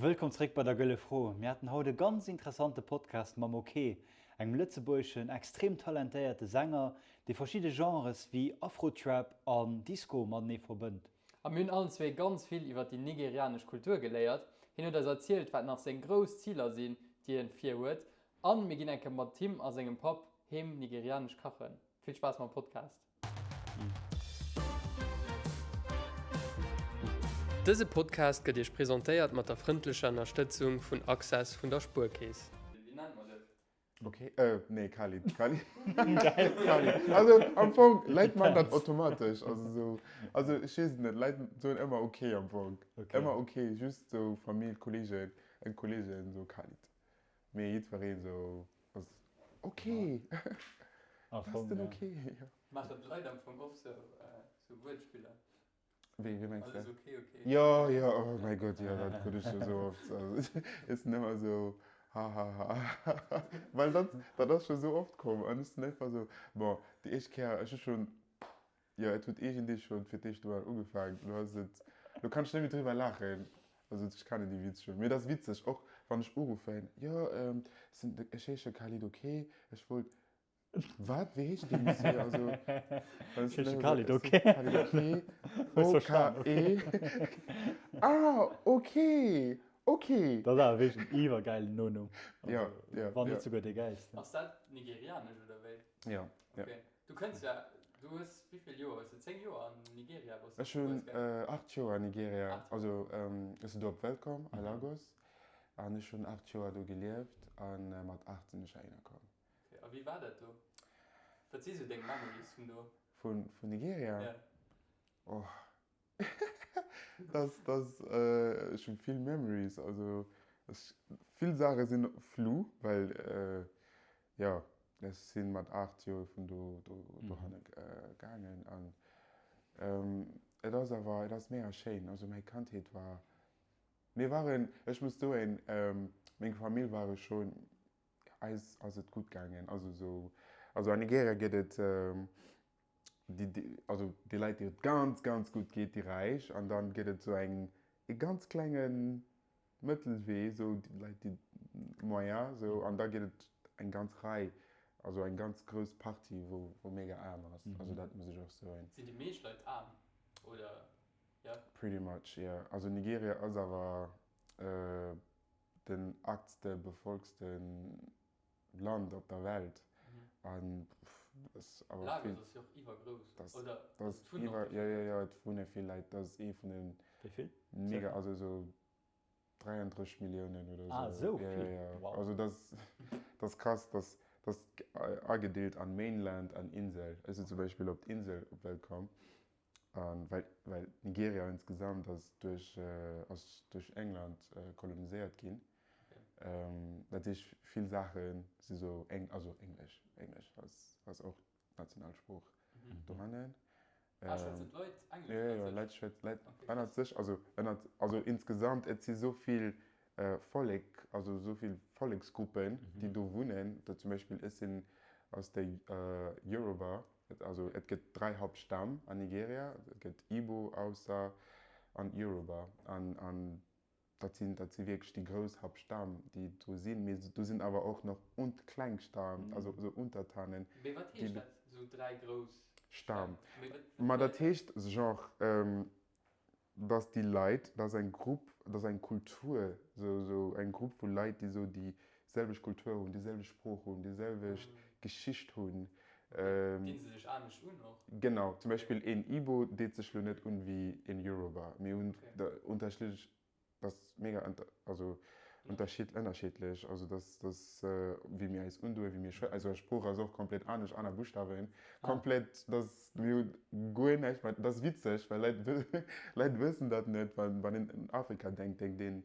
Wëllkomm zréck bei der Gëlle Fro. Mir haten haut e ganz interessante Podcast mam Oké, engem lëtzebuergeschen extrem talentéierte Sänger, dee verschidde Genres wéi Afrotrap an Disco matenee verbënnt. A mir hunn allen zwee ganz vill iwwer déi nigerianesch Kultur geléiert. Hien huet eis erzielt, wat nach seng grouss Ziler sinn, déi en vir huet. An mir ginn eng Kéier mat him a sengem Papp heem nigerianesch kachen. Vill Spaass mam Podcast! Dëse Podcast gëtt Iech presentéiert mat der frëndlecher Ënnerstëtzung vun Access vun der Spuerkeess. Wéi nennt mer dech? Ok, euh, nee, Khalid, Khalid. Khalid. Also am Fong, Leit man dat automatesch, also sou, also ech weess et net, Leit soen ëmmer ok am Fong, ëmmer ok, just sou Famill, Kollegen, eng Kolleegen sou Khalid, mee jiddwereen sou ass ok, ass den ok, jo. Maachen d'Leit am Fong och sou Wuertspiller? Wéi, wéi mengs de? Alles ok, ok. Jo, jo, oh mäi Gott, jo, dat krut ech scho sou oft. Also, ech sinn ëmmer sou, hahaha. Well dat, dat ass scho sou oft komm an ech sinn einfach sou, bon, déi éischt Kéier, ech hu schonn, jo, et huet iergendee schonn fir d'éischt emol ugefaangen, elo ass et, elo kann ech net méi driwwer laachen. Also, ech kennen déi Witz schonn. Mee et ass witzeg, och wann ech uruffen, jo, ech sinn, ech heesche Khalid, ok, ech wollt, Wat? Wéi heescht dee Monsieur? Also, Ech heesche Khalid, ok. Khalid, ok. Hues verstan, ok. O-K-E. Ah, ok, ok. Dat ass awer wierklech en iwwergäilen Nonumm. Ja, ja, Wann net souguer dee gäilsten. Ass dat nigerianesch oder wéi? Ja, ja. Ok. Du kënns ja, du hues wéi vill Joer hues de? 10 Joer an Nigeria bass du Ech hunn grouss ginn? 8 Joer an Nigeria, 8 Joer. also ech sinn do op d'Welt komm, a Lagos, an ech hunn 8 Joer do gelieft a mat 8 sinn ech heihinner komm. Ok, a wéi war dat do? Wat si sou deng Memories vun do? Vun, vun Nigeria? Ja. Oh, das, das, ech hu vill Memories, also ech, vill Saache sinn flou, well jo, ech si mat 8 Joer vun do, do, dohanne gaangen an et ass awer, et ass mega schéin, also mäi Kandheet war, mir waren, ech muss soen, meng Famill ware schonn Eis ass et gutt gaangen. Also sou, also an Nigeria gëtt et déi, déi, also déi Leit, déi et ganz, ganz gutt geet, déi Räich, an dann gëtt et sou eng, e ganz klenge Mëttelwee, sou déi Leit, déi moyen, sou, an da gëtt et eng ganz Rei, also eng ganz grouss Partie, wou, wou mega aarm ass. Also dat muss ech och soen. Sinn déi meescht Leit aarm, oder? Jo. Pretty much, jo. Also Nigeria ass awer den aachtste bevolkste Land op der Welt an ass awer Lagos vill. ass jo och iwwergrouss, Das, oder? das Et wunnen och iwwer, vill jo, jo, Leit. jo, et wunne vill Leit. Dat ass ee vun den Wéi vill? mega, Circa? also esou 33 Milliounen oder Ah, esou. esou Jo, jo, vill? jo. Wow. Also dat ass krass, dass dat agedeelt an Mainland an Insel. Ech sinn zum Beispill op d'Insel op d'Welt komm. An well well Nigeria insgesamt ass duerch ass duerch England koloniséiert ginn. Dat heescht vill Saache si sou eng also Englesch Englesch ass ass och d'Nationalsprooch dohannen. Ah, schwätzen d'Leit Englesch Jo jo ënnert sech? Leit schwätzen Leit Okay, krass. ënnert sech also ënnert also insgesamt et si sou vill Vollek also sou vill Volleksgruppen déi do wunnen. Dat zum Beispill ech sinn aus der Yoruba Also et gëtt 3 Hauptstamm an Nigeria, et gëtt Ibo, Hausa an Yoruba. An an dat sinn dat si wierklech déi grouss Hauptstamm déi do sinn. Mee do sinn awer och nach un kleng Stamm, also esou Untertanen, Mee wat déi heescht dat, esou 3 grouss Stamm. Stämm? Mee wat Ma bedeit dat heescht genre dass déi Leit, dass eng Grupp, dass eng Kultur, sou, sou eng Grupp vu Leit, déi sou déi selwecht Kultur hunn, déi selwecht Sprooch hunn, déi selwecht Geschicht hunn. Dinn se sech anescht un och? Genau, zum Beispill een Ibo deet sech lo net un wéi een Yoruba. Mir hunn unterschiddlech Dat ass mega also unterschied ënnerschiddlech. Also dass dass wéi mir eis undoen, wéi mir schwä also eis Sprooch ass och komplett anescht, aner Buschtawen, komplett dass mir hunn guer näischt mat dat ass witzeg, well Leit wë Leit wëssen dat net, wann wann een un Afrika denkt, denkt een,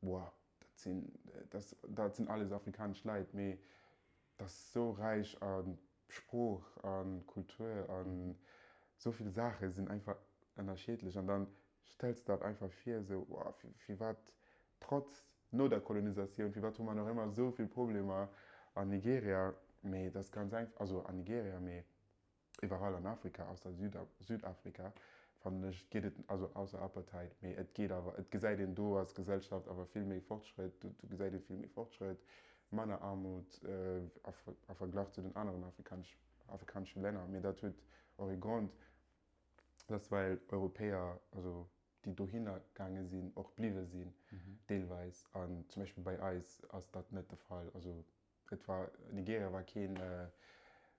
boah dat sinn dat dat sinn alles afrikanesch Leit, mee dat ass sou räich a Sprooch a Kultur a sou vill Saache sinn einfach ënnerschiddlech an dann Stells de dat einfach vir, esou, Wow, firwat, trotz no der Kolonisatioun, firwat hu mer nach ëmmer esou vill Problemer an Nigeria? Mee dat ass ganz einfach, also an Nigeria, mee iwwerall an Afrika, ausser Südafrika. Fannen ech geet et, also ausser Apartheid, mee et geet awer, et gesäit een do als Gesellschaft awer vill méi Fortschrëtt, do do gesäit ee vill méi Fortschrëtt, manner Armut a Verglach zu den aneren afrikanesch afrikanesche Länner. Mee dat huet och ee Grond, dat ass well Europäer, also déi dohinner gaange sinn, och bliwwe sinn deelweis. An zum Beispill bei eis ass dat net de Fall. Also Et war, Nigeria war keen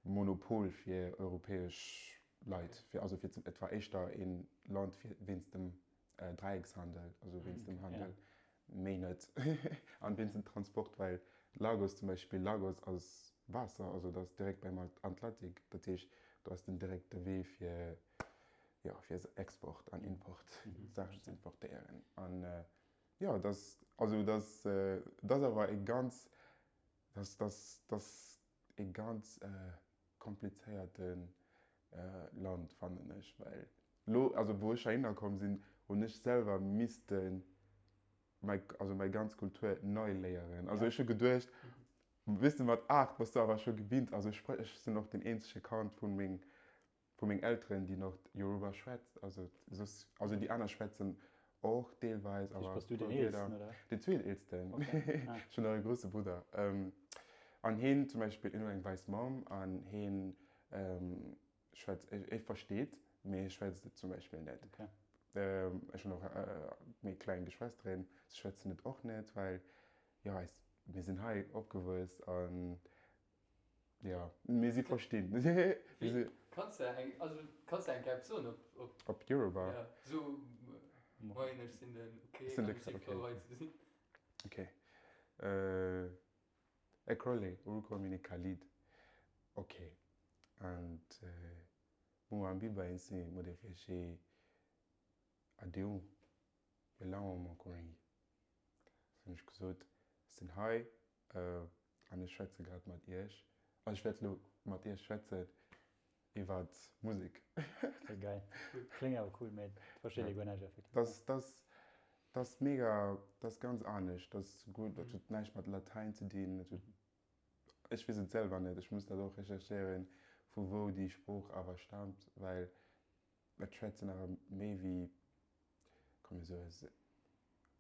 Monopol fir europäesch Leit, fir, also fir, et war éischter een Land fir, wéinst dem Dräieckshandel, also wéinst dem Handel, méi net, an wéinst dem Transport, well Lagos zum Beispill, Lagos ass Waasser, also dat ass direkt beim Atlantik, dat heescht do ass den direkte Wee fir, jo, fir Export an Import, Saachen ze importéieren. An Jo, dat ass, also dat ass, dat ass awer e ganz, dat ass, dat ass e ganz komplizéierte Land, fannen ech, well elo, also wou ech heihinner komm sinn, hunn ech selwer misste mäi, also mäi ganz Kultur nei léieren. Also ech hu geduecht, weess de, mat 8 bass du awer scho gewinnt, also ech, ech sinn och den eenzege Kand vu meng, Vu meng Elteren déi nach Yoruba schwätzt, also soss, also déi aner schwätzen och deelweis, awer Bass du den Eelsten oder? Den zweeteelsten, ech hunn nach e grousse Brudder. An heen zum Beispill, hien huet eng wäiss Mamm an heen schwätzt, e versteet, mee hie schwätzt et zum Beispill net. Ech hunn och méi kleng Geschwësteren, se schwätzen et och net, well jo eis, mir sinn hei opgewuess an Jo, mee si verstinn. Wéi, kanns de eng, also kanns de eng Kéier eppes soen op, op. Op Yoruba? Ja, so, moien, ech sinn den ok, an ech si frou hei ze sinn. Ok. Ẹ kúrọ̀lẹ́, orúkọ mi ni Khalid. Ok, and mo wà níbí báyìí nísìnyí, mo dẹ̀ fẹ́ ṣe àdéhùn pẹ̀lú àwọn ọmọkùnrin yìí. So hunn ech gesot, ech sinn hei, An ech schwätze grad mat iech, also ech wäert elo mat iech schwätzen iwwer Musek. Ok, geil. Kléngt awer cool, mee versteet ee guer näischt effektiv. Dat ass, dat ass mega, dat ass ganz anescht. Dat ass guer, dat huet näischt mat Latäin ze dinn. Dat huet, ech weess et selwer net, ech muss dat och recherchéieren, vu wou déi Sprooch awer staamt, well et schwätzen awer méi wéi, komm mir soe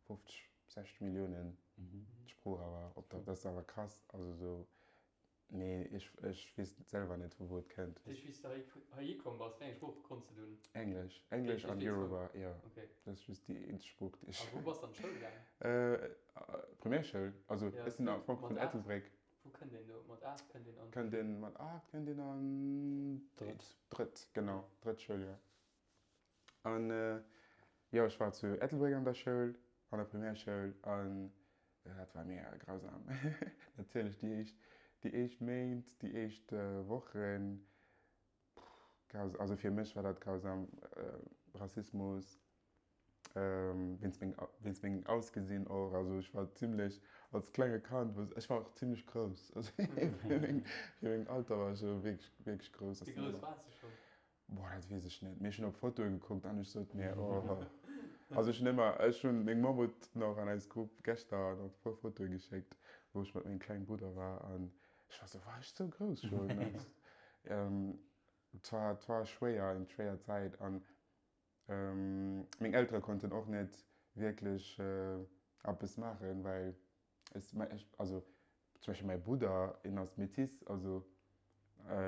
50, 60 Milliounen d'Sprooch awer op der, dat ass awer krass, also sou, mee ech, ech weess selwer net vu wou et kënnt. Dat heescht, wéi s de hei, heihi komm bass, wéi eng Sprooch konns de dunn? Englesch, Englesch an Yoruba, jo, dat ass just déi eenzeg Sprooch déi ech. A wou bass de an d'Schoul gaangen? Primärschoul, also ech sinn am Fong vun Ettelbréck. Wou kënnt een do? Mat 8 kënnt een an. Kënnt een, mat 8 kënnt een an Drëtt. Drëtt, genau, drëtt Schouljoer. An jo, ech war zu Ettelbréck an der Schoul, an der Primärschoul, an dat war mega grausam. Natierlech déi éischt, déi éischt Méint, déi éischt Wochen, pff, also fir mech war dat grausam, Rassismus, wéinst meng, wéinst mengem Ausgesinn och, also ech war zimlech, als klenge Kand, ech war och zimlech grouss, also fir meng, fir meng Alter war ech wierklech, wierklech grouss. Wéi grouss waars de schonn? Boah, dat weess ech net. Mee ech hunn op Fotoe gekuckt an ech sot mir, oh. Also ech hunn ëmmer, ech hunn, meng Mamm huet nach an eis Grupp geschter nach e puer Fotoe geschéckt, wou ech mat mengem klenge Brudder war an ech war sou, war ech sou grouss schonn? Et war, et war schwéier, eng schwéier Zäit an meng Eltere konnten och net wierklech eppes maachen, well ech, also Zum Beispill mäi Brudder, hien ass Métis, also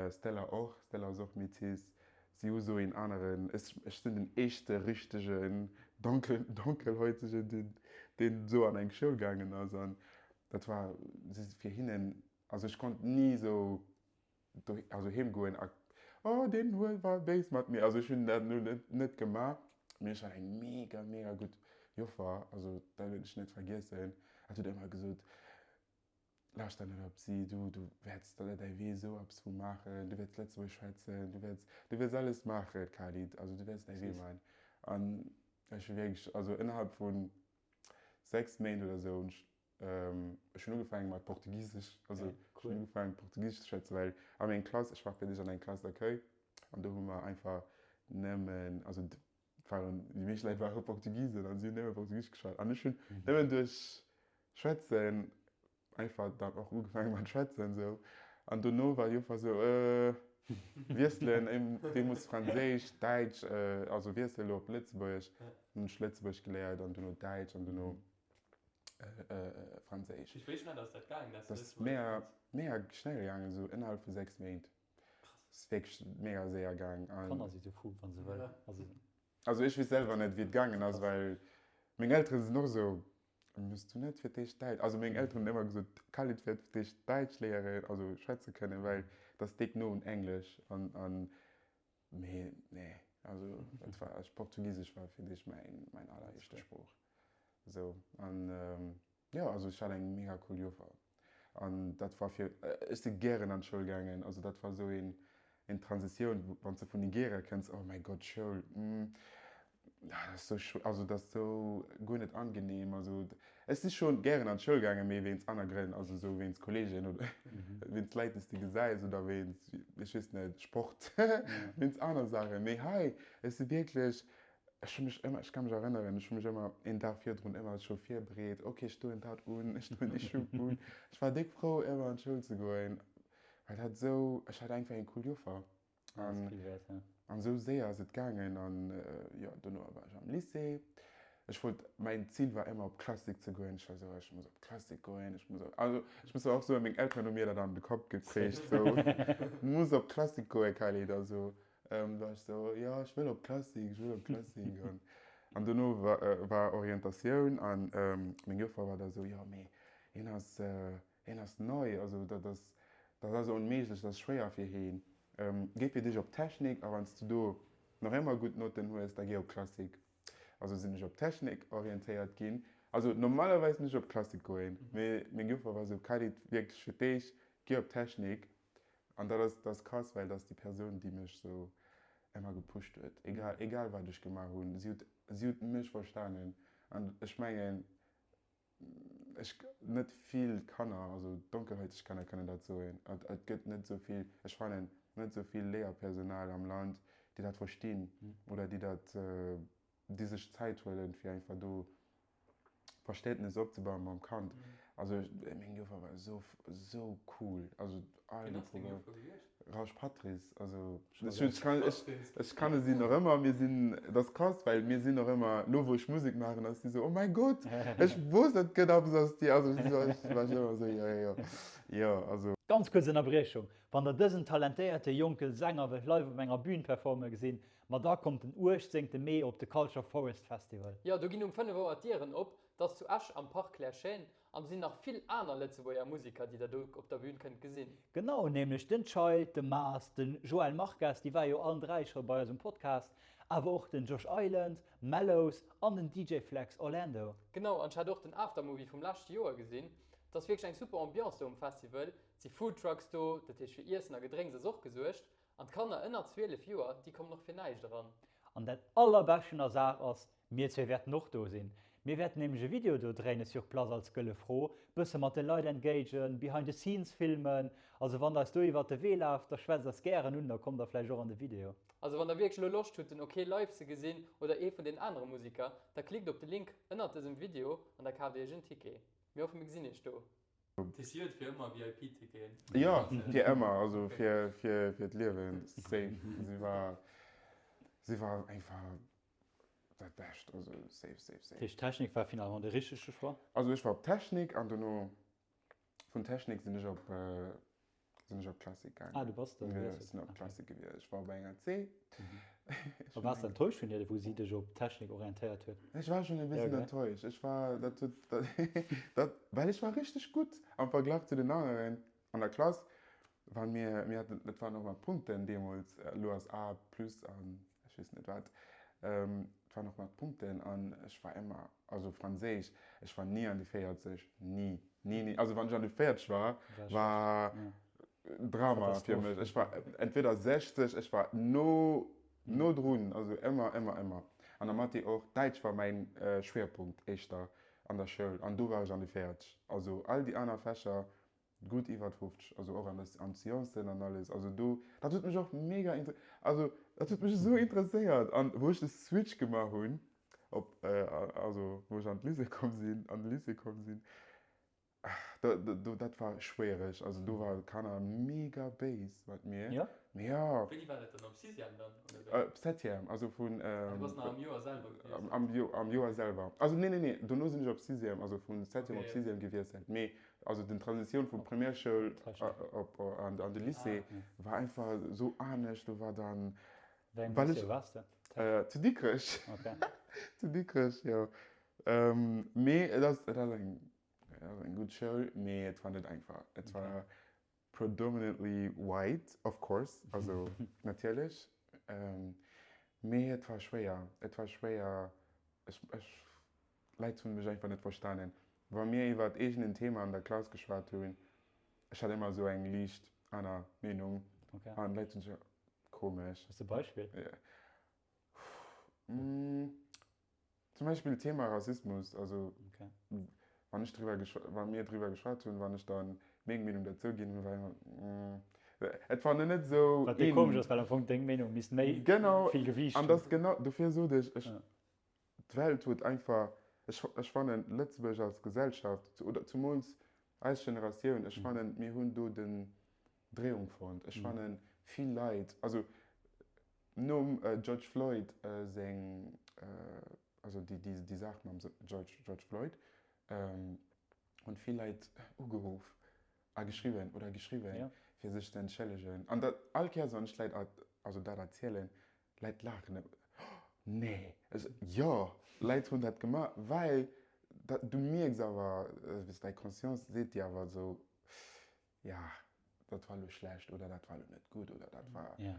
Stella och, Stella ass och Métis. Si hu sou een aneren, ech sinn den éischte richtegen Donkelhäutegen, deen, deen sou an eng Schoul gaangen ass an dat war fir hinnen, also ech konnt ni sou do, also heem goen a oh deen huet war béis mat mir, also ech hunn dat elo net net gemaach, mee ech hat eng mega mega gutt Joffer, also dat wäert ech net vergiessen, hat huet ëmmer gesot, lauschter net op si, du du wäerts däi Wee esou eppes vu maachen, du wäerts Lëtzebuergesch schwätzen, du wäerts du wäerts alles maachen Khalid, also du wäerts däi Wee maachen an ech hu wierklech, also ënnerhalb vu 6 Méint oder esou hunn ech Ech hunn ugefaangen mat Portugisesch, also ech hunn ugefaangen Portugisesch ze schwätzen, well a meng Klass, ech war fir d'éischt an eng Classe d'accueil an do hu mer einfach nëmmen, also et waren, déi meescht Leit ware Portugisen an si hunn nëmme Portugisesch geschwat an ech hunn nëmmen duerch Schwätzen einfach dann och ugefaangen mat schwätzen esou an dono war d'Joffer esou, äh. Wiesselen, dee muss Franséisch, Däitsch, also wiesselen elo op Lëtzebuergesch. Dann hunn ech Lëtzebuergesch geléiert an duerno Däitsch an duerno Franséisch. Wéi schnell ass dat gaangen, dass du Lëtzebuergesch kanns? Dat ass mega, mega schnell gaangen, esou ënnerhalb vu 6 Méint. Ass wierklech mega séier gaang. Kanner si sou fou, wa se wëllen. Also ech weess selwer net, wéi et gaangen ass, well meng Eltere sinn och esou, Muss du net fir d'éischt Däitsch, also meng Elteren hunn ëmmer gesot, Khalid wäert fir d'éischt Däitsch léieren, also schwätze kënnen, well dat ass déck no un Englesch an, an, mee nee, also dat war, Portugisesch war fir d'éischt mäin, mäin alleréischte Sprooch esou an jo, also ech hat eng mega cool Joffer. An dat war fir, ech si gären an d'Schoul gaangen, also dat war esou een, eng Transitioun, wann s de vun Nigeria kënns, oh mäi Gott, Schoul, mm, dat ass esou schw-, also dat ass esou guer net angenehm. Also ech si scho gären an d'Schoul gaangen, mee wéinst aner Grënn, also esou wéinst Kolleegen oder wéinst Leit, déi s de gesäis oder wéinst, ech weess net, Sport, wéinst aner Saachen. Mee hei, ech si wierklech Ech hu mech ëmmer, ech ka mech erënneren, ech hu mech ëmmer een Dag virdrun ëmmer scho virbereet, ok ech doen dat un, ech doen déi Schung un. Ech war déck frou ëmmer an d'Schoul ze goen, well dat esou, ech hat einfach eng cool Joffer an an esou séier ass et gaangen an jo dono war ech am Lycée. Ech wollt, mäin Zil war ëmmer op Klassik ze goen, ech war esou, ech muss op Klassik goen, ech muss op, also ech muss och soen, meng Elteren hu mir dat an de Kapp geprägt, sou, du muss op Klassik goen Khalid, also War ech sou, jo ech wëll op Klassik, ech wëll op Klassik. An, an dono war, war Orientatioun an meng Joffer war da sou, jo mee hien ass, hien ass nei, also dat ass, dat ass onméiglech, dat ass schwéier fir hien. Géi fir dech op Technik a wann s du do nach ëmmer gutt Notten hues, da géi op Klassik. Also sinn ech op Technik orientéiert ginn. Also normalerweis sinn ech op Klassik goen, mee meng Joffer war sou, Khalid, wierklech fir d'éischt géi op Technik. An dat ass, dat ass krass, well dat ass déi Persoun, déi mech sou ëmmer gepusht huet, egal, egal wat ech gemaach hunn, si huet, si huet mech verstanen. An ech mengen, ech, net vill Kanner, also donkelhäuteg Kanner kënnen dat soen, et, et gëtt net esou vill, ech fannen, net esou vill Léierpersonal am Land, déi dat verstinn oder déi dat, déi sech Zäit huelen, fir einfach do Verständnis opzebauen mam Kand. Also meng Joffer war esou esou cool. Also all déi Programmer. Rausch Patrice, also ech kann ech ech kanne si nach ëmmer. Mir sinn, dat ass krass, well mir sinn nach ëmmer, lo wou ech Musek maachen, ass si esou, oh mäi Gott, ech wousst et gëtt eppes aus dir. Also ech war ëmmer esou, jo jo jo jo also. Ganz kuerz Ënnerbriechung, Wann der dësen talentéierte jonke Sänger wëllt live op enger Bühn performe gesinn, Ma da kommt den 18 Mee op de Culture Forest Festival. Jo, do ginn um 5 Auer d'Dieren op. 't ass zu Esch am Parc Claire Chêne an do sinn nach vill aner Lëtzebuerger Musiker, déi der do op der Bühn kënnt gesinn. Genau, nämlech den Child, de Maas, den Joel Marques, déi ware jo allen 3 scho bei eis um Podcast, awer och den Josh Island, Mellows an den DJ Flex Orlando. Genau, an ech hat och den Aftermovie vum leschte Joer gesinn. 't ass wierklech eng super Ambiance do um Festival. 't si Foodtrucks do, dat heescht fir Iessen a Gedrénks ass och gesuergt. An d'Kanner ënner 12 Joer, déi kommen och fir näischt eran. An dat allerbescht un der Saach ass, mir zwee wäerten och do sinn. Mir wäerten nämlech e Video do dréinen sur place als Gëlle Fro, bësse mat de Leit engagen, behind the scenes filmen. Also wann der eis do iwwert de Wee laaft, da schwätzt eis gären un, da kommt der vläicht och an de Video. Also wann der wierklech elo Loscht hutt den Ok live ze gesinn oder ee vun den anere Musiker, da klickt op de Link ënnert dësem Video an da kaaft iech en Ticket. Mir hoffen mir gesinn iech do. Si huet fir ëmmer VIP-Ticketen. Jo, fir ëmmer, also fir, fir, fir d'Liewen, safe. Si war, si war einfach dat Bescht, also safe, safe, safe. Dat heescht, Technik war finalement de richtege Choix? Also ech war op Technik an dono vun Technik sinn ech op, sinn ech op Klassik gaangen. Ah, du bass dann gewiesselt? Jo, ech sinn op Klassik gewiesselt. Ech war op enger C. A waars de enttäuscht vun hir, wou si dech op Technik orientéiert huet? Ech war schonn e bëssen enttäuscht. Ech war, dat huet, dat, well ech war richteg gutt am Verglach zu den aneren an der Klass. Well mir, mir haten, dat waren och mat Punkten deemools, elo ass A plus an ech weess net wat, et waren och mat Punkten an ech war ëmmer, also Franséisch, ech war ni an déi 40, ni, ni, ni. Also wann ech an déi 40 war, war Drama fir mech. Ech war entweder 60, ech war no, no drun, also ëmmer, ëmmer, ëmmer. An der Mathé och, Däitsch war mäin Schwierpunkt éischter an der Schoul an do war ech an déi 40. Also all déi aner Fächer gutt iwwert 50, also och an der, an d'Sciencen an alles. Also do, dat huet mech och mega inter, also dat huet mech esou interesséiert. An wou ech de Switch gemaach hunn op, also wou ech an d'Lycée komm sinn, an de Lycée komm sinn. Do, dat war schwéiereg. Also do war d'Kanner mega béis mat mir. Jo? Jo. Wéini war dat dann? Am Sixième dann, oder wéi? Septième, also vun. Ah, du bass nach am Joer selwer gewiesselt? Am, am Joer selwer. Also nee, nee, nee, dono sinn ech op Sixième, also vun Septième op Sixième gewiesselt. Mee also den Transitioun vu Primärschoul op an de Lycée war einfach esou anescht. Do war dann. Wéi engem Lycée waars de? Zu Dikrech. Okay. Zu Dikrech, jo. Mee et ass, et ass eng Et ass eng gutt Schoul, mee et war net einfach. Et war predominantly white, of course, also natierlech. Mee et war schwéier. Et war schwéier. Ech, ech, Leit hunn mech einfach net verstanen. Wa mir iwwert iergend en Thema an der Klass geschwat hunn, ech hat ëmmer esou eng liicht aner Meenung. An d'Leit hunn sech, komesch. Hues de e Beispill? Zum Beispill d'Thema Rassismus, also wann ech driwwer geschw-, wa mir driwwer geschwat hunn, wann ech dann meng Meenung derzou ginn hunn, war ëmmer, et war net esou Wat jo komesch ass, well am Fong deng Meenung misst méi vill Gewiicht hunn. Genau, an dat ass genau, dofir sot ech, ech, d'Welt huet einfach, ech, ech fannen Lëtzebuerg als Gesellschaft, oder zumools eis Generatioun, ech fannen, mir hunn do den Dréiung fonnt. Ech fannen vill Leit, also Nom George Floyd seng, also déi Saach mam George Floyd, hunn vill Leit ugeruff a geschriwwen oder geschriwwen, fir sech ze entschëllegen. An dat all Kéiers, wann ech Leit also dat erzielen, Leit laachen ëmmer, Oh nee! Ech sou, Jo, Leit hunn dat gemaach, well dat, du mierks awer, däi Conscience seet dir awer esou, ja, dat war elo schlecht oder dat war elo net gutt oder dat war. Ja.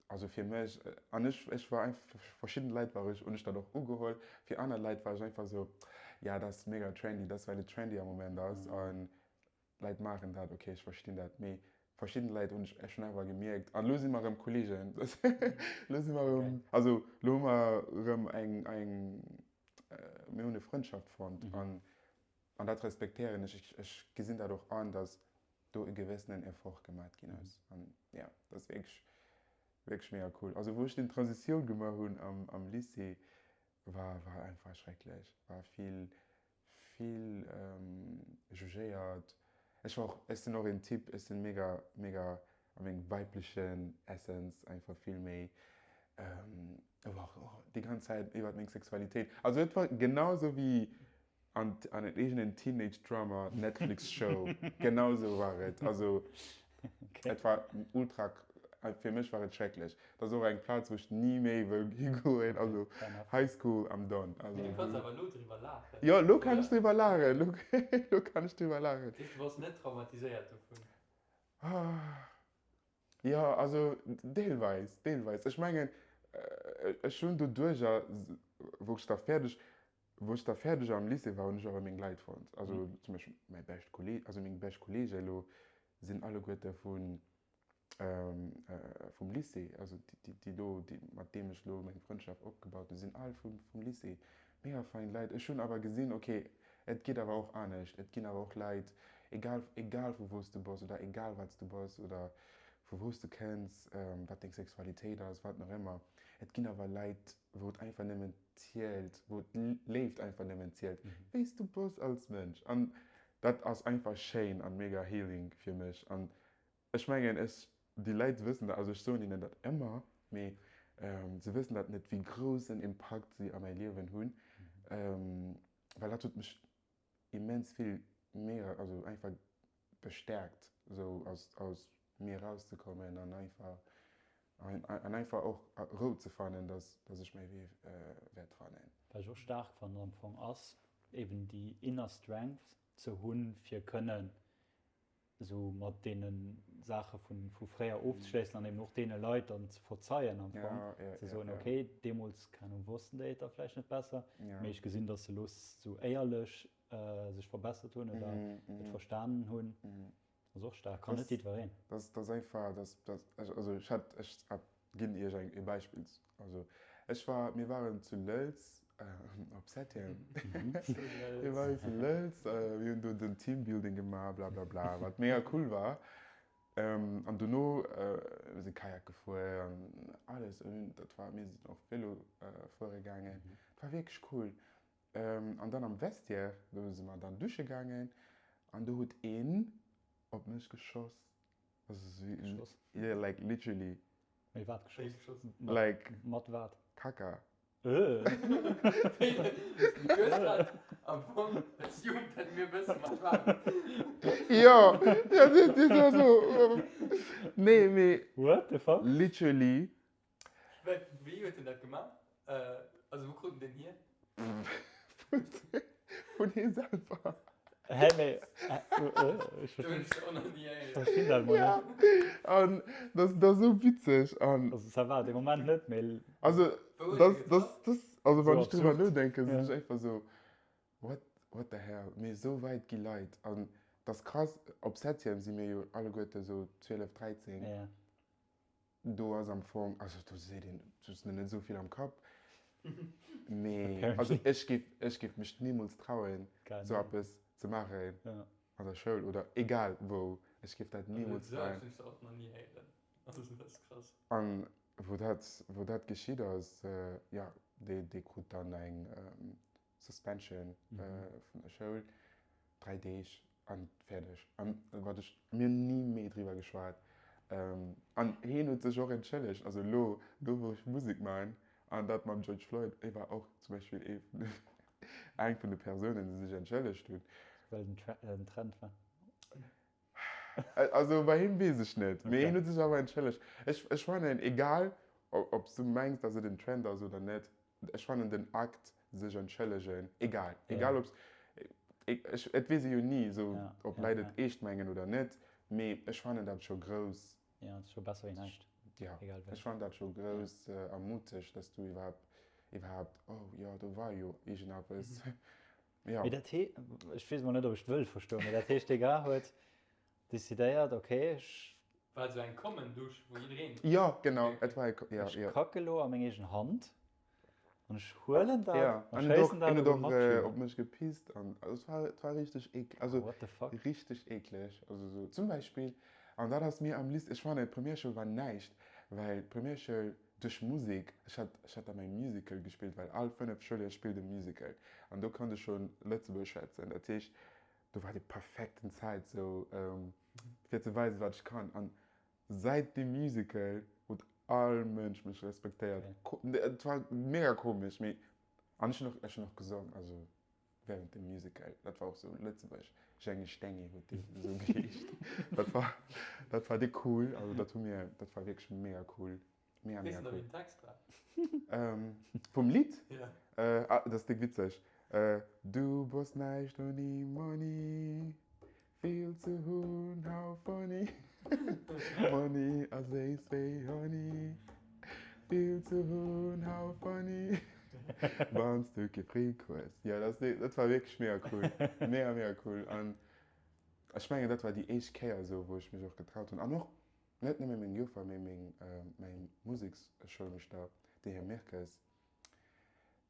Also fir mech, an ech, ech war einfach, fir verschidden Leit war ech, hunn ech dat och ugeholl, fir aner Leit war ech einfach esou, ja, dat ass mega trendy, dat ass well et trendy am Moment ass an Leit maachen dat, okay, ech verstinn dat. Mee verschidden Leit hunn ech, ech hunn awer gemierkt, an elo si mer erëm Kolleegen, elo si mer erëm, also elo hu mer erëm eng, eng, mir hunn e Frëndschaft fonnt an An dat respektéieren ech. Ech gesinn dat och an, datt do e gewëssenen Effort gemat ginn ass. An jo, dat ass wierklech, wierklech mega cool. Also wou ech den Transitioun gemaach hunn am, am Lycée, war, war einfach schrecklech. War vill, vill jugéiert. Ech war och, ech sinn och een Typ, ech sinn mega, mega a mengem weiblechen Essence einfach vill méi, och déi ganz Zäit iwwert meng Sexualitéit. Also et war genau sou wéi an an iergendeng Teenage Drama Netflix Show, genau sou war et. Also et war ultra, fir mech war et schrecklech. Dat ass och eng Plaz wou ech ni méi wëll higoen, also High School, I'm done. Mee du kanns awer elo driwwer laachen. Jo, elo kann ech driwwer laachen, elo kann ech driwwer laachen. Dat heescht du bass net traumatiséiert dovun? Jo, also deelweis, deelweis. Ech mengen, ech hunn doduerjer, wou ech da fäerdeg, wou ech da fäerdeg am Lycée war, hunn ech awer meng Leit fonnt. Also zum Beispill mäi bescht Kolleg, also meng bescht Kolleege elo sinn alleguerte vu vum Lycée, also déi, déi do, déi, mat deem ech elo meng Frëndschaft opgebaut hunn, sinn all vum, vum Lycée. Mega fein Leit. Ech hunn awer gesinn, ok, et geet awer och anescht. Et ginn awer och Leit, egal, egal vu wou s du bass oder egal wat s du bass oder vu wou s du kënns, wat deng Sexualitéit ass, wat nach ëmmer, et ginn awer Leit, wou et einfach nëmmen zielt, wou d'Léift einfach nëmmen zielt, wéi s du bass als Mënsch. An dat ass einfach schéin an mega healing fir mech. An Ech mengen, ech, déi Leit wëssen dat, also ech soen hinnen dat ëmmer, mee se wëssen dat net, wéi grouss en Impakt si a mäi Liewen hunn, well dat huet mech immens vill mega, also einfach bestäerkt, esou aus, aus mir erauszekommen an einfach, an einfach och Rou ze fannen, dass, dass ech mäi Wee wäert fannen. Wat ech och staark fannen am Fong ass eben déi inner strength ze hunn, fir kënnen esou mat deene Saache vu fréier ofzeschléissen an eben och deene Leit dann ze verzeien am Fong, ze soen, okay, deemools, keng Ahnung, wossten déi et da vläicht net besser, mee ech gesinn, datt se elo esou éierlech sech verbessert hunn oder et verstanen hunn. Ass och staark, kann net jiddwereen. Dat ass einfach, dat, also ech hat, ech Ginn Iech eng e Beispill. Also ech war, mir waren zu Lëlz op Septième. Mir waren zu Lëlz, mir hunn do den Teambuilding gemaach, blablabla, wat mega cool war. An dono, mir si Kajak gefuer an alles. Dat war, mir sinn och Vélo fuere gaangen. Dat war wierklech cool. An dann am Vestiaire, do si mer dann dusche gaangen. An do huet een op mech geschoss. Also, Geschoss? Yeah, like literally. Mee wat geschoss? Like. Mat wat? Kaka. Äh. Du hues grad am Fong assumed, dat mir wëssen, mat wat. Jo, jo, dat dat war sou. Nee, mee. What the fuck? Literally. Wéi huet en dat gemaach? Also wou krut en deen hier? Vun hie selwer. Hä, mee ech verstinn dat mol net. An dat ass esou witzeg. An also ça va, de Moment net, mee. Also dat dat also wann ech driwwer nodenken, sinn ech einfach esou what what the hell. Mee esou wäit gi Leit. An dat ass krass, op Septième si mir jo alleguerte esou 12, 13. Do ass am Fong, also do seet een, do ass net esou vill am Kapp, mee also ech géif, ech géif mech nimools trauen, esou eppes ze maachen an der Schoul oder egal wou. Ech géif dat nimools trauen. An wou dat, wou dat geschitt ass, jo, dee, dee krut dann eng Suspension vun der Schoul, 3 Deeg an fäerdeg. An wat ech, mir hunn ni méi driwwer geschwat. An hien huet sech och entschëllegt, also elo, elo wou ech Musek man an dat mam George Floyd, hie war och zum Beispill ee vun de, eng vun de Persounen, déi sech entschëllegt hunn. Well et en Trend war. Also bei him weess ech net, mee hien huet sech awer entschëllegt. Ech, ech fannen, egal ob s du mengs, datt et en Trend ass oder net, ech fannen den Akt sech entschëllegen, egal, egal ob s, ech, et weess ee jo ni esou, ob Leit et eescht mengen oder net, mee ech fannen dat scho grouss. Ja, et ass scho besser wéi näischt. Ja, ech fannen dat scho grouss a muteg, datt s du iwwerhaapt, iwwerhaapt, oh jo, do war jo iergendeppes. Ja. Mee dat hee, ech weess mol net, ob ech et wëll verstoen, mee dat heescht, dee Gars huet decidéiert, ok, ech. War et esou eng common Dusch, wou jiddereen. Jo, genau, et war eng, ja, ja. Ech kacke lo a meng eegen Hand an ech huelen dat ja. a schéissen dat op e Matschüler. Op mech gepisst an also et war, et war richteg eekleg, also What the fuck? richteg eekleg. Also sou zum Beispill, an dat ass mir am liichsten, ech fannen d'Premièreschoul war näischt, well d'Premièreschoul, Duerch Musek, ech hat ech hat da mäi Musical gespillt, well all 5 Schouljoer spillt e Musical an do konnt ech schonn Lëtzebuergesch schwätzen. Dat heescht, do war déi perfekten Zäit sou fir ze weisen, wat ech kann. An säit deem Musical huet all Mënsch mech respektéiert. Et war mega komesch, mee an ech hunn och ech hunn och gesong, also während dem Musical. Dat war och sou Lëtzebuerg, Jengi Stengi huet dee sou geheescht. Dat war, dat war déck cool, also dat hu mir, dat war wierklech mega cool. Mega, mega cool. Weess de nach wéi den Text war? Vum Lidd? Ja. Ah, dat ass déck witzeg. Du bass näischt ouni Money. Vill ze hunn, how funny Money ass séiss wéi Honey Vill ze hunn, how funny Wann s du kee Fric hues. Jo, dat dat war wierklech mega cool. Mega, mega cool. An ech mengen, dat war déi éischt Kéier esou, wou ech mech och getraut hunn. An och net nëmme meng Joffer, mee meng, mäi Museksschoulmeeschter, de Här Mirkes,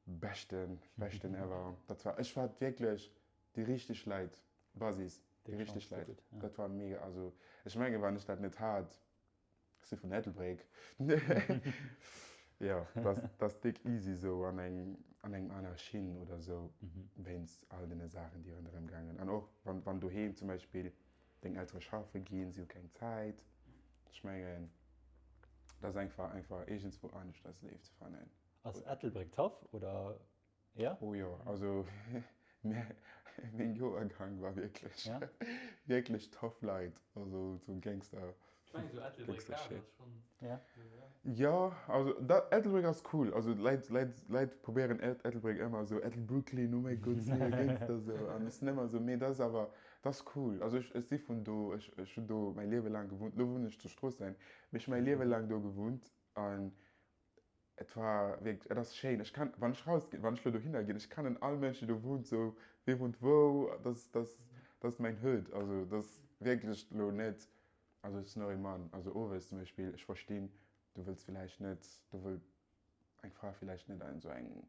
Beschten, beschten ever. Dat war, ech war wierklech déi richteg Leit, Basis, déi richteg Leit. Dat war mega, also ech menge wann ech dat net hat, ech si vun Ettelbréck, jo, dat ass déck easy sou an eng, an eng aner Schinn oder sou, wéinst all deene Saachen déi ronderëm gaangen. An och wann, wann doheem zum Beispill deng Eltere schaffe ginn, si hu keng Zäit, ech mengen dat ass einfach, einfach iergendswou aneschters Léift ze fannen. Ass Ettelbréck tough oder jo? Oh jo, also meng Joergang war wierklech wierklech tough Leit, also sou Gangster. Ech mengen sou Ettelbréck Gare ass schonn sou, jo. Jo, also dat Ettelbréck ass cool, also Leit Leit Leit probéieren Ettelbréck ëmmer sou Ettelbrooklyn, oh mäi Gott, si mega Gangster sou an ech sinn ëmmer sou, mee dat ass awer dat ass cool, also ech ech si vun do, ech ech hunn do mäi Liewe laang gewunnt, lo wunnen ech zu Stroossen, mee ech hu mäi Liewe laang do gewunnt an Et war wierklech, et ass schéin. Ech kann, wann ech rausginn, wann ech lo dohinner ginn, ech kennen all Mënsch, déi do wunnt, sou wee wunnt wou, dat ass, dat ass, dat ass mäin Hood. Also dat ass wierklech lo net, also ech sinn och ee Mann, also owes zum Beispill, ech verstinn, du wëlls villäicht net, do wëll eng Fra villäicht net an esou engem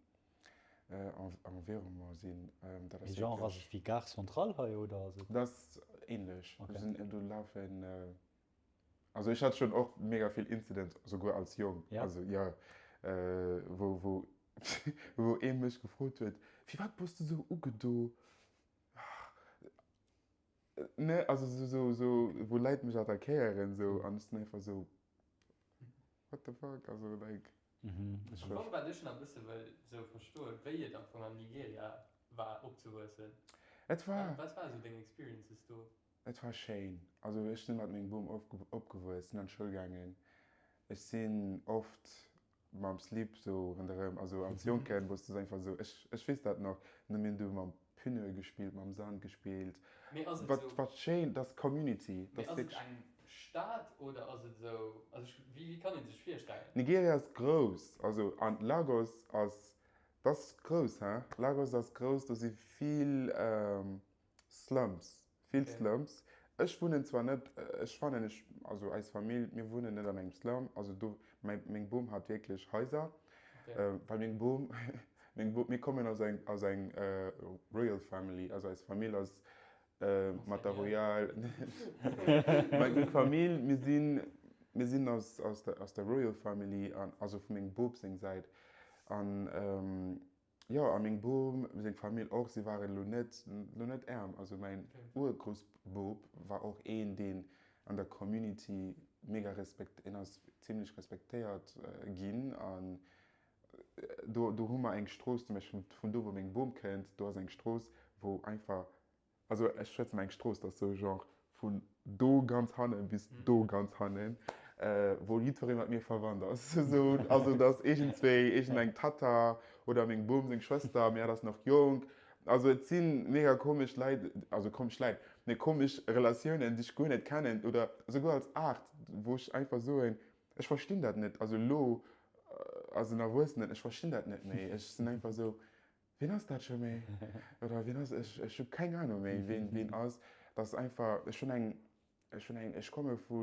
Environnement sinn. Dat ass wierklech. Genre ass et wéi Gare Centrale hei oder ass et? Dat ass ähnlech. Do sinn, do lafen. Also ech hat schon och mega vill Incidents, souguer als Jong. Ja. Also ja, wou, wou, wou ee mech gefrot huet, Firwat bass du sou ugedo? Ne, also sou, sou, sou, wou Leit mech attackéieren, sou, an ech sinn einfach sou, what the fuck, also like. Am Fong wat ech nach e bësse wëll sou verstoen, wéi et am Fong an Nigeria war opzewuessen. Et war. Wat ware sou deng Experiences do? Et war schéin. Also ech sinn mat mengem Bom opgewuess, sinn an d'Schoul gaangen. Ech sinn oft mam Slip sou ronderëm, also als Jonken wous du einfach sou, ech ech weess dat nach, ne mir hunn du mam Pneue gespillt, mam Sand gespillt. Mee ass et Wat sou. wat schéin, dat ass Community, Mee dat ass ass et wierklech. eng Stad oder ass et sou, also ech, wéi wéi kann een sech virstellen? Nigeria ass grouss, also an Lagos ass, dat ass grouss hein, Lagos ass grouss, do si vill Slums, vill Slums. Ech wunnen zwar net, ech fannen ech, also eis Famill, mir wunnen net an engem Slum, also do, mäi, meng Bom hat wierklech Haiser, well meng Bom, meng Bom, mir kommen aus eng, aus eng Royal Family, also eis Famill ass mat der Royal, meng Famill, mir sinn, mir sinn aus, aus der, aus der Royal Family an, also vu mengem Bop seng Säit an. Jo, a meng Bom, seng Famill och, si waren elo net, elo net äerm. Also mäin Urgroussbop war och een, deen an der Community mega respekt, hien ass zimlech respektéiert ginn. An do, do hu mer eng Strooss, zum Beispill vun do, wou meng Bom kënnt, do ass eng Strooss, wou einfach Also ech schwätzen eng Strooss, dat ass sou genre vun do ganz hannen bis do ganz hannen, wou jiddweree mat mir verwannt ass. Sou, also dat ass iergendzwéi iergendeng Tatta oder meng Bom seng Schwëster, mee hat ass nach jonk. Also et si mega komesch Leit, also komesch Leit, mee komesch Relatiounen, déi ech guer net kennen oder souguer als Aart, wou ech einfach soen, ech verstinn dat net. Also elo als en Erwuessenen, ech verstinn dat net méi. Ech sinn einfach sou, Wien ass dat scho méi? Oder wien ass, ech, ech hu keng Ahnung méi, wien, wien ass. Dat ass einfach, ech hunn eng, ech hunn eng, ech komme vu,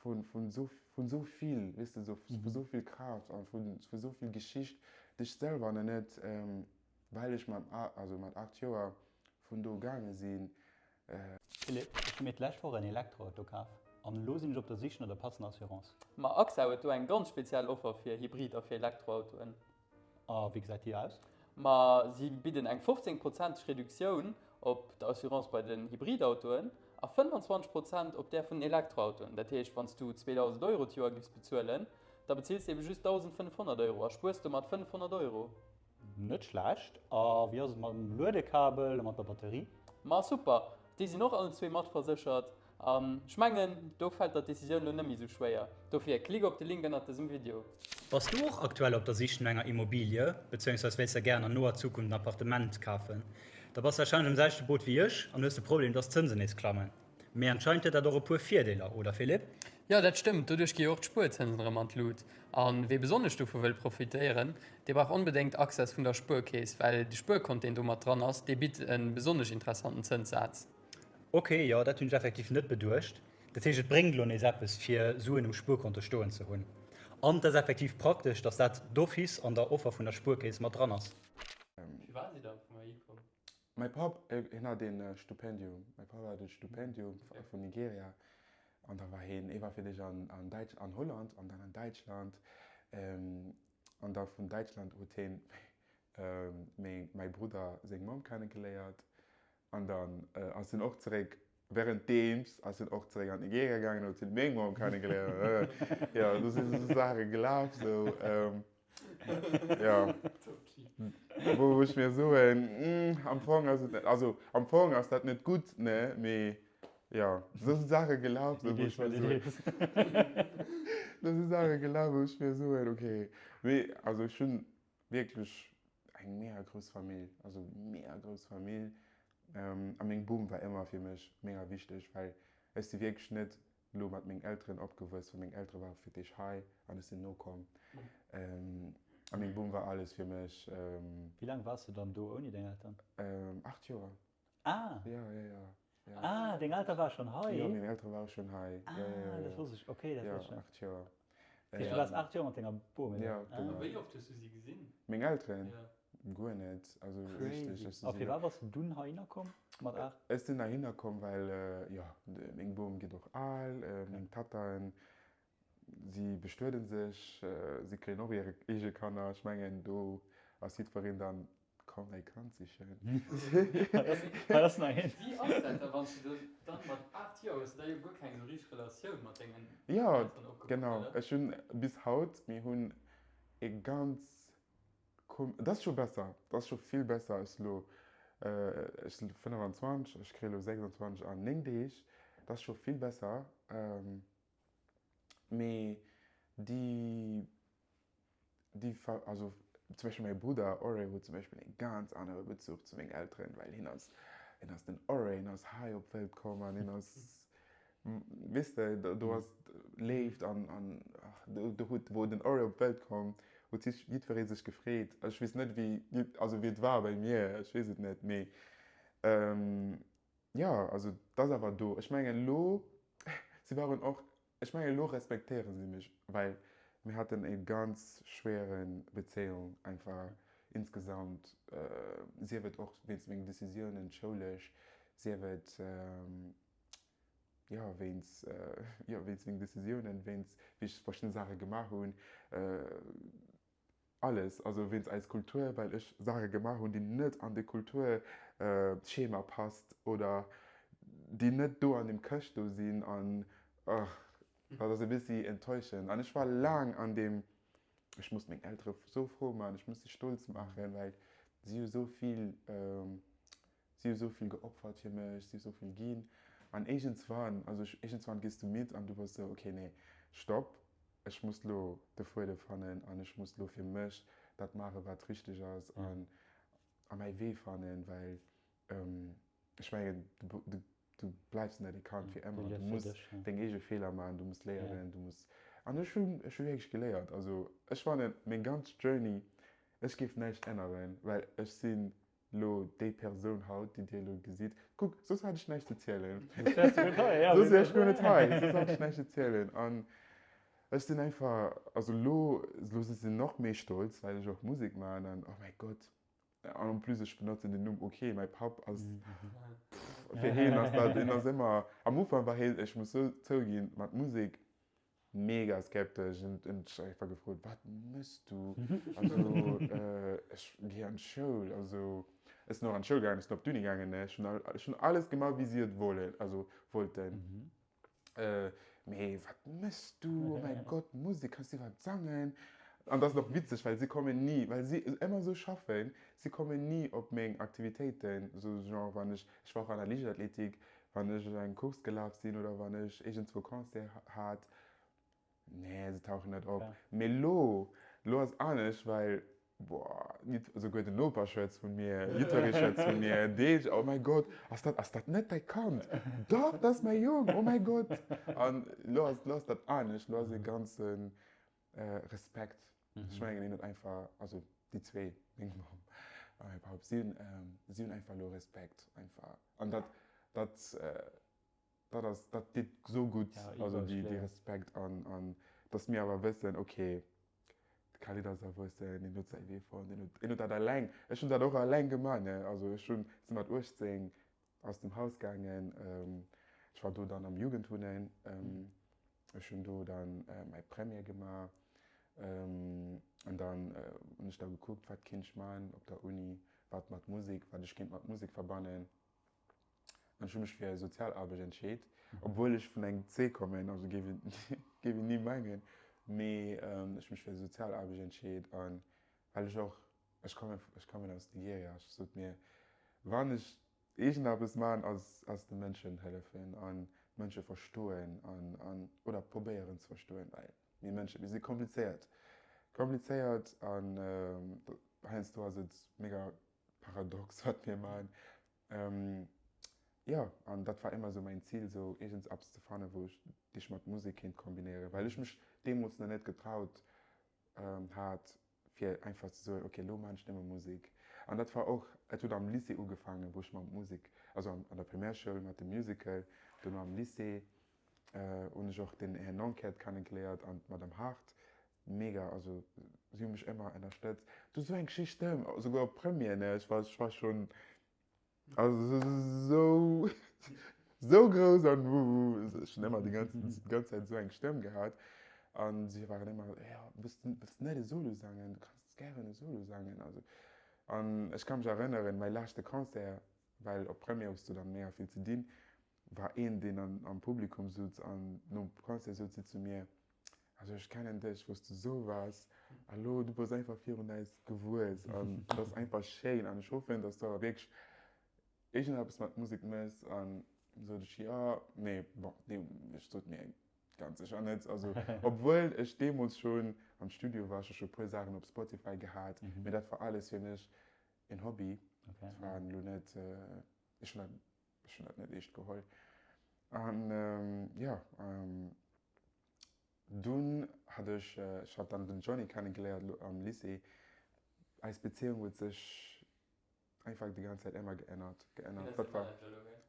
vu, vun esou, vun esou vill, weess de, esou, vu esou vill Kraaft a vu, vu esou vill Geschicht, déi ech selwer nach net, well ech mat, also mat 8 Joer vun do gaange sinn. Philippe, ech hu mir d'lescht Woch en Elektroauto kaf an elo sinn ech op der Sich no der passender Assurance. Ma AXA huet do eng ganz speziell Offer fir Hybrid a fir Elektroautoen. A wéi gesäit déi aus? Ma si bidden eng 15 prozenteg Reduktioun op der Assurance bei den Hybridautoen a 25 Prozent op där vun den Elektroautoen. Dat heescht, wann s du 2.000 Euro d'Joer giffs bezuelen, da bezills de ebe just 1.500 Euro a spuers domat 500 Euro. Net schlecht. A wéi ass et mam Luedekabel a mat der Batterie? Ma super, déi sinn och allen zwee matverséchert. An ech mengen, do fält der d'Decisioun lo net méi sou schwéier. Dofir klick op de Link ënnert dësem Video. Bass du och aktuell op der Sich no enger Immobilie, bezéiungsweis wéilst der gären an noer Zukunft en Appartement kafen? Da bass du warscheinlech am selwechte Boot wéi ech an hues de Problem, dass d'Zënsen nees klammen. Mee anscheinend huet dat och e puer Virdeeler, oder Philippe? Jo, dat stëmmt. Doduerch gi jo och d'Spuerzënsen erëm an d'Lut. A wee besonnesch dovu wëll profitéieren, dee brauch onbedéngt Access vun der Spuerkeess, well de Spuerkont, deen do mat dran ass, dee bitt e besonnesch interessanten Zënssaz. Ok, jo, dat hunn ech effektiv net beduecht. Dat heescht, et bréngt elo nees eppes, fir Suen um Spuerkonto stoen ze hunn. An et ass effektiv praktesch, dass dat d'office an der Offer vun der Spuerkeess mat dran ass. Firwat sidd der am Fong heihi komm? Mäi Papp, hien hat een Stupendium. Mäi Papp hat e Stupendium vun Nigeria an da war hien, hie war fir d'éischt an an Däitsch, an Holland an dann an Däitschland. An da vun Däitschland huet hien meng, mäi Brudder seng Mamm kennegeléiert an dann ass hien och zeréck, währenddeems ass hien och zeréck an Nigeria gaangen, huet hien meng Mamm kennegeléiert. Jo, do si sou Saache gelaf sou. Jo, wou ech mir soen, am Fong ass et net, also am Fong ass dat net gutt, ne, mee jo, esou si Saache gelaf, wou ech mir soen, do si Saache gelaf, wou ech mir soen, okay, mee also ech hunn wierklech eng mega grouss Famill, also mega grouss Famill, a meng Bom war ëmmer fir mech mega wichteg, well ech si wierklech net Elo mat mengen Elteren opgewuess, well meng Eltere ware fir d'éischt hei an ech sinn nokomm. A meng Bom war alles fir mech. Wéi laang waars de dann do ouni deng Elteren? 8 Joer. Ah! Jo, jo, jo. Ah, deng Eltere ware schonn hei? Jo, meng Eltere ware schonn hei. Ah, dat wosst ech, okay, dat wosst ech net. Jo, 8 Joer. Dat heescht, du waars 8 Joer mat denger Bom? Jo, genau. A wéi oft hues du si gesinn? Meng Elteren? Jo. Guer net. Also richteg. Crazy. A firwat bass de dunn heihinner komm mat 8? Ech sinn heihinner komm, well jo, meng Bom gëtt och al, meng Tattaen, si bestueden sech, si kréien och hir eege Kanner. Ech mengen, do ass jiddwereen dann. Komm däi Kand sichen. Hei ass nach eent. Wéi ass dat da wann s du dann mat 8 Joer hues du da jo guer keng esou richteg Relatioun mat dengen Elteren opgebaut, Jo, genau. oder? Ech hunn bis haut, mir hunn e ganz kom, et ass scho besser, et ass scho vill besser. Ech si lo, ech sinn 25, ech kréie lo 26 an 9 Deeg, et ass scho vill besser. Mee déi déi Fa also zum Beispill mäi Brudder Ore huet zum Beispill e ganz anere Bezuch zu mengen Elteren, well hien ass, hien ass den Ore, hien ass hei op d'Welt komm an hien ass, weess de, do ass Léift an an do do huet, wou den Ore op d'Welt komm, huet sech jiddweree sech gefreet. Ech weess net wéi, also wéi et war bei mir, ech weess et net, mee jo, also 't ass awer do. Ech mengen elo, si waren och Ech mengen elo respektéiere si mech, well mir haten e ganz schwéiere Bezéiung einfach insgesamt, sief et och wéinst mengen Decisiounen schoulesch, sief et jo wéinst jo wéinst mengen Decisiounen, wéinst wéi ech verschidden Saache gemaach hunn. Alles, also wéinst eis Kultur, well ech Saache gemaach hunn, déi net an de Kulturschema passt oder déi net do an dem Këscht do sinn an ach, dat ass e bëssi enttäuschend. An ech war laang an deem, ech muss meng Eltere sou frou maachen, ech muss si stolz maachen, well si hu sou vill, si hu sou vill geopfert fir mech, si hu sou vill ginn. An iergendswann, also iergendswann gees du midd an du bass sou, okay, nee, stopp, ech muss lo de Fuedem fannen an ech muss lo fir mech dat maachen, wat richteg ass an a mäi Wee fannen, well ech mengen, du bleifs net e Kand fir ëmmer, du muss deng eege Feeler maachen, du muss léieren, du muss an ech hunn ech hu wierklech geléiert. Also ech fannen meng ganz Journey, ech géif näischt änneren, well ech sinn Lo déi Persoun haut, déi dir elo gesitt, kuck, soss hat ech näischt ze zielen. Soss wäers du guer net hei, ja. Soss wär ech guer net hei, soss hat ech näischt ze zielen. An ech sinn einfach, also elo, elo si se nach méi stolz, well ech och Musek maachen an, oh mäi Gott, an en plus ech benotzen den Numm, ok, mäi Papp ass, pff, fir hien ass dat, hien ass ëmmer, am Ufank war hien, ech muss zouginn, mat Musek mega skeptesch und und ech einfach gefrot, wat mëss du? Also ech gi an d'Schoul, also ech sinn och an d'Schoul gaangen, ech sinn op d'Uni gaangen, ne, ech hunn ech hunn alles gemaach wéi si et wollen, also wollten. Mee wat mëss du? Oh mäi Gott, Musek, kanns du iwwerhaapt sangen? An dat ass och witzeg, well si kommen ni, well si ëmmer esou schaffen, si kommen ni op meng Aktivitéiten, esou genre wann ech, ech war och an der Liichtathletik, Wann ech eng Course gelaf sinn oder wann ech iergendzwou Concert hat, nee, se tauchen net op. Mee lo, lo ass anescht, well, boah, esouguer den Noper schwätzt vu mir, jiddweree schwätzt vu mir, deeg, oh mäi Gott, ass dat, ass dat net däi Kand? Dach, dat ass mäi Jong, oh mäi Gott! An lo ass, lo ass dat anescht, lo ass e ganze Respekt. Ech mengen, een huet einfach, also déi zwee, meng Mamm a mäi Papp, si hunn, si hunn einfach elo Respekt einfach. An dat, dat, dat ass, dat deet esou gutt, also déi, dee Respekt an, an datt mir awer wëssen, okay, de Khalid ass erwuessen, deen huet säi Wee fonnt, deen huet, deen huet dat eleng, ech hunn dat och eleng gemaach, ne, also ech hunn, si mat 18 aus dem Haus gaangen, ech war do dann am Jugendwunnen, ech hunn do dann mäi Première gemaach an dann hunn ech da gekuckt, wat kéint ech maachen op der Uni, wat mat Musek, wat ech kéint mat Musek verbannen. An ech hu mech fir Sozialaarbecht entscheet, obwuel ech vun engem C kommen, also géif een géif een ni mengen, mee ech hu mech fir Sozialaarbecht entscheet an well ech och, ech kommen ech kommen aus Nigeria, ech sot mir, wann ech iergendeppes maachen, ass ass de Mënschen hëllefen an d'Mënsche verstoen an an oder probéieren ze verstoen, well mir Mënsche mir si komplizéiert, komplizéiert an heiansdo ass et mega paradox wat mir maachen. Jo, an dat war ëmmer esou mäin Zil, esou iergendseppes ze fannen, wou ech déi ech mat Musek kéint kombinéieren, well ech mech deemools nach net getraut hat, fir einfach ze soen, ok, elo maachen ech nëmme Musek. An dat war och, et huet am Lycée ugefaangen, wou ech mat Musek, also an der Primärschoul mat dem Musical, duerno am Lycée hunn ech och den Här Nonkert kennegeléiert an d'Madame Hardt, Mega, also si hu mech ëmmer ënnerstëtzt. Du sou eng schéi Stëmm, souguer op Première, ne, ech war, ech war schonn, also sou, sou grouss an ech hunn ëmmer déi ganz, déi ganz Zäit esou eng Stëmm gehat an si waren ëmmer, jo, wëlls du, wëlls du net e Solo sangen, du kanns gären e Solo sangen, also. An ech ka mech erënneren, mäi leschte Concert, well op Première hues du dann mega vill ze dinn, war een deen am Publikum sutz an nom Concert sot si zu mir, Also ech kennen dech wou s du sou waars a lo du bass einfach virun eis gewuess an dat ass einfach schéin an ech hoffen, dass du awer wierklech iergendeppes mat Musek méchs an sot ech jo, nee bon nee ech sot mir ganz sécher net, also obwuel ech deemools schonn am Studio war, ech hu scho puer Saachen op Spotify gehat, mee dat war alles fir mech en Hobby, dat war elo net, ech hunn dat Ech hunn dat net eescht geholl. An jo, dunn hat ech, ech hat dann den Johnny kennegeléiert elo am Lycée. Eis Bezéiung huet sech einfach déi ganz Zäit ëmmer geännert, geännert. Dat war,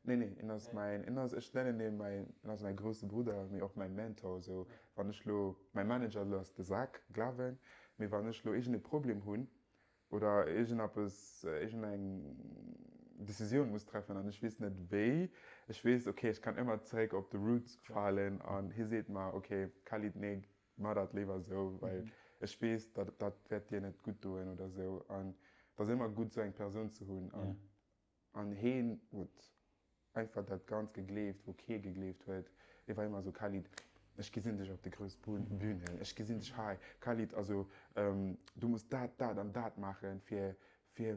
nee, nee, en ass mäin, en ass, ech nennen hie mäin, en ass mäi grousse Brudder, mee och mäi Mentor. Esou, wann ech elo, mäi Manager elo ass de Zach Glawen, mee wann ech elo iergendee Problem hunn, oder iergendeppes, iergendeng Decisioun muss treffen an ech weess net wéi, ech weess, ok, ech kann ëmmer zeréck op de Root falen an hie seet mer, ok, Khalid, nee, mar dat léiwer esou, well ech weess, dat dat wäert dir net gutt doen oder esou. An et ass ëmmer gutt, esou eng Persoun ze hunn. An heen huet einfach dat Ganzt gegleeft, wou kee gegleeft huet. Hie war ëmmer esou, Khalid, ech gesinn dech op de grouss Bühnen, ech gesinn dech hei. Khalid, also du muss dat, dat an dat maachen, fir, fir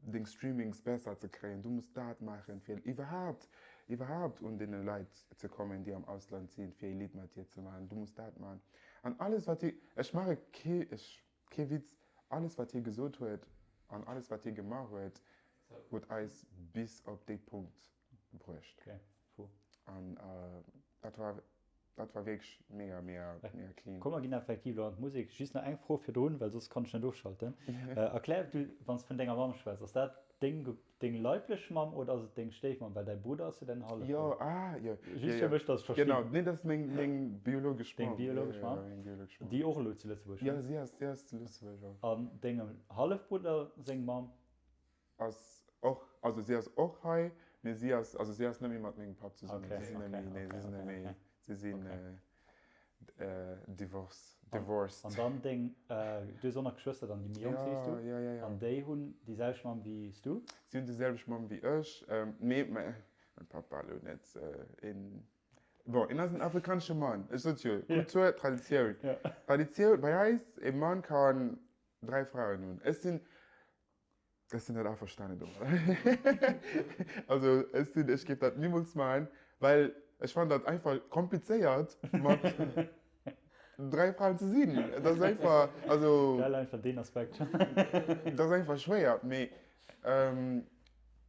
deng Streamings besser ze kréien. Du muss dat maachen, fir iwwerhaapt, iwwerhaapt un deene Leit ze kommen, déi am Ausland sinn, fir ee Lidd mat dir ze maachen. Du muss dat maachen. An alles, wat hie, ech maache kee, ech, Kee Witz, alles wat hie gesot huet an alles wat hie gemaach huet, huet eis bis op dee Punkt bruecht. An dat war, dat war wierklech mega, mega, mega clean. Komm mer ginn effektiv elo an d'Musek. Just nach eng Fro virdrun, well soss kann ech net ofschalten. Erklär du, wann s de vun denger Mamm schwätz, ass dat deng Deng leiblech Mamm oder ass et deng Stéifmamm? Well däi Brudder ass jo däin Hallefbrudder. Jo, ah, jo. Just fir mech, dass ech verstinn. Genau, nee, dat ass meng, meng biologesch Mamm. Deng biologesch Mamm? Jo, meng biologesch Mamm. Déi och elo zu Lëtzebuerg wunnt? Jo, si ass, si ass zu Lëtzebuerg och. An dengem Hallefbrudder seng Mamm? Ass och, also si ass och hei, mee si ass, also si ass net méi mat mengem Papp zesummen. Si sinn net méi, nee, si sinn net méi, si sinn. Divorce, divorced. An dann deng, du hues och nach Geschwëster dann, déi méi jonk si wéi s du? Ja, ja, ja. An déi hunn déi selwecht Mamm wéi s du? Si hunn déi selwecht Mamm wéi ech, mee mäi Papp war elo net een, bon, en ass en afrikanesche Mann, ech sot jo, Kultur, Traditioun. Traditioun, bei eis, e Mann kann 3 Fraen hunn. Ech sinn, Ech sinn net averstanen domadder. Also ech sinn, ech géif dat nimools maachen, well ech fannen dat einfach komplizéiert mat 3 Fraen ze sinn. Et ass einfach, also. Geil einfach deen Aspekt. Et ass einfach schwéier, mee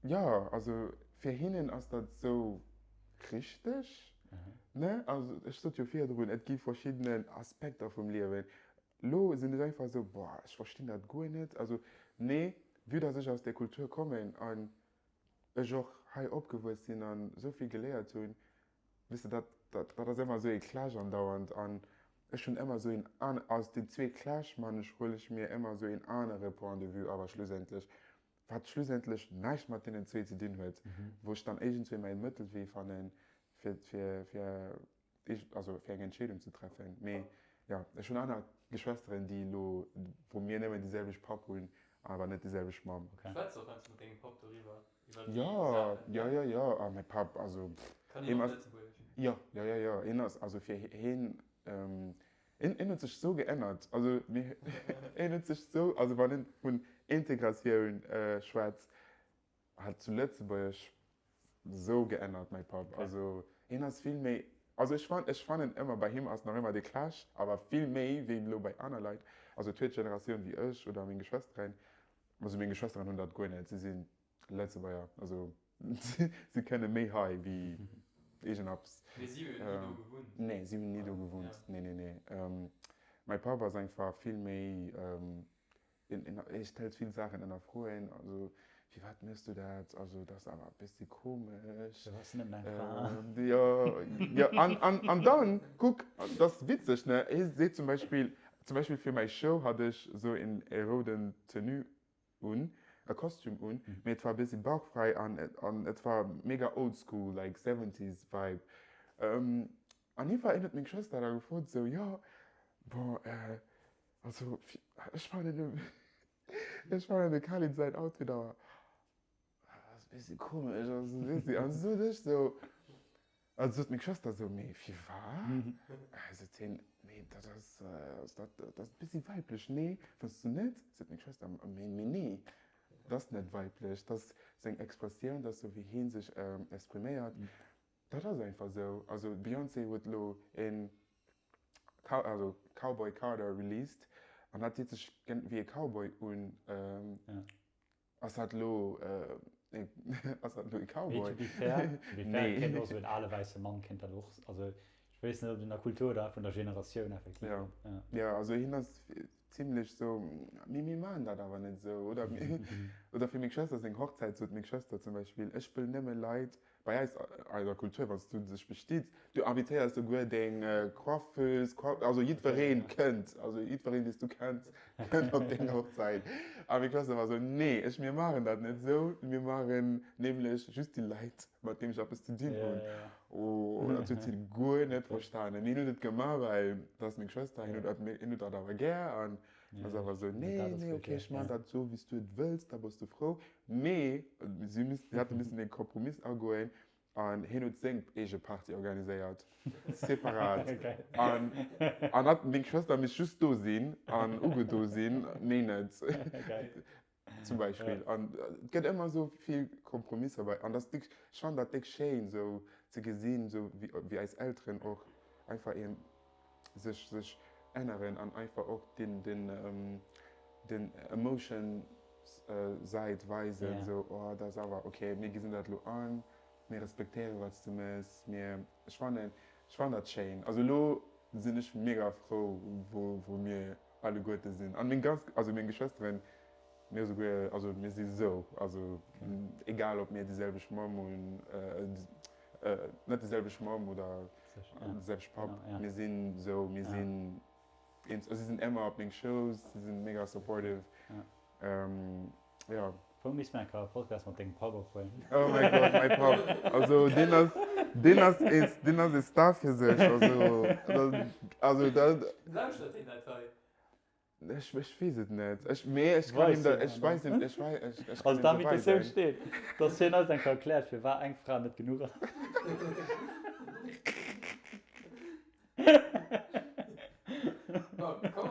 jo, also fir hinnen ass dat esou richteg, ne? Also ech sot jo virdrun, et gi verschiddenen Aspekter vum Liewen. Lo sinn ech einfach esou, boah, ech verstinn dat guer net. Also nee, vue dass ech aus där Kultur kommen an ech och hei opgewuess sinn an esou vill geléiert hunn, weess de, dat, dat, dat ass ëmmer esou ee Clash andauernd an ech hunn ëmmer esou een an, aus den zwee Clash man ech, huele ech mir ëmmer esou een anere Point de vue awer schlussendlech, wat schlussendlech näischt mat deenen zwee ze dinn huet, wou ech dann iergendswéi mäi Mëttelwee fannen, fir, fir, fir also fir eng Entscheedung ze treffen. Mee jo, ech hunn aner Geschwësteren, déi elo, wou mir nëmmen déi selwecht Papp hunn, awer net déi selwecht Mamm. Schwätz de och heiansdo mat dengem Papp doriwwer, iwwer déi Saachen? Jo, jo, jo, a mäi Papp, also pff. Kann hien och Lëtzebuergesch? Jo, jo, jo, jo, hien ass, also fir hien, hien huet sech esou geännert, also mir, hien huet sech esou, also wann en vun Integratioun schwätzt, Hat zu Lëtzebuerg sou geännert mäi Papp. Also hien ass vill méi, also ech fan ech fannen ëmmer bei him ass nach ëmmer de Clash, awer vill méi wéi elo bei aner Leit, also et huet Generatioun wéi ech oder meng Geschwësteren, also meng Geschwësteren hunn dat guer net, si si Lëtzebuerger, also si kënne méi hei wéi iergendeppes. Mee si hu jo ni do gewunnt. Nee, si hunn ni do gewunnt, nee nee nee. Mäi Papp ass einfach vill méi Hie stellt vill Saachen ënner Froen, also firwat méchs du dat, also dat ass awer e bëssi komesch. Du bass net meng Fra. Jo, jo, an, an, an dann, kuck, dat ass witzeg, ne, hie seet zum Beispill, zum Beispill fir mäi Show hat ech esou een e rouden Tenue un, e Kostüm un, mee et war e bëssi bauchfräi an, an et war mega oldschool, like seventies vibe. An hie war, hien huet meng Schwëster da gefrot esou, jo, bon, Also ech fannen e. Ech fannen de Khalid säin Outfit awer, ass e bëssi komesch, ass e bëssi, an sot ech sou, also sot meng Schwëster sou, mee firwat? Sot hien, mee dat ass, dat ass e bëssi weiblech, nee, fënns du net? Sot meng Schwëster, mee nee, dat ass net weiblech, dat ass seng Expressioun, dat ass sou wéi hie sech expriméiert, dat ass einfach sou. Also d'Beyoncé huet elo een also Cowboy Carter released an hat deet sech wéi e Cowboy un. Ass dat elo ass dat elo e Cowboy? Mee to be fair, to be fair, kéint och esou en ale wäisse Mann kéint dat och, also ech weess net ob et un der Kultur oder einfach un der Generatioun effektiv. Jo, jo, also hien ass zimlech sou, mee mir maachen dat awer net esou, oder? Oder fir meng Schwëster seng Hochzäit sot meng Schwëster zum Beispill, ech wëll nëmme Leit, Bei eis, eiser Kultur, wann s du dech bestiets, du invitéiers souguer deng Coiffeuse, also jiddwereen kënnt, also jiddwereen, dee s du kenns, kënnt op deng Hochzäit. A meng Schwëster war esou, Nee, ech, mir maachen dat net esou, mir maachen nämlech just déi Leit, mat deem ech eppes ze dinn hunn. Oh, dat huet si guer net verstanen. Mee hien huet et gemaach, well dat ass meng Schwëster, hien huet dat, hien huet dat awer gär an ass awer esou, Nee, nee, okay, ech maachen dat esou, wéi s du et wëlls, da bass du frou. Mee si missten, si hätte missen ee Kompromiss agoen an hien huet seng eege Party organiséiert, separat. An, an hat, meng Schwëster misst just do sinn an ugedo sinn, méi net. Zum Beispill. An et gëtt ëmmer esou vill Kompromisser bei, an dat ass déck, ech fannen dat déck schéin esou ze gesinn, esou wéi, wéi eis Elteren och einfach een, sech, sech änneren an einfach och den, den, den Emotion Säit weisen, esou, oh dat ass awer ok, mir gesinn dat elo an, mir respektéiere wat s du méchs, mir, ech fannen, ech fannen dat schéin. Also elo sinn ech mega frou wou wou mir alleguerte sinn an meng ganz, also meng Geschwësteren, mir esouguer, also mir si sou, also egal ob mir déi selwecht Mamm hunn, net déi selwecht Mamm oder de selwechte Papp, mir sinn esou, mir sinn. Si sinn ëmmer op meng Shows, si sinn mega supportive. Jo. Wou misst mer enker e Podcast mat dengem Papp ophuelen? Oh mäi Gott, mäi Papp. Also deen ass, deen ass ee, deen ass ee Star fir sech. Also, also dat. Lauschtert deen dat hei? Ech, ech weess et net. Ech, mee ech kann him dat, ech weis him, ech wei, ech, ech kann Also him se d'Invitatioun weisen. steet, dass hien eis enker erkläert, firwat eng Fra net genuch ass.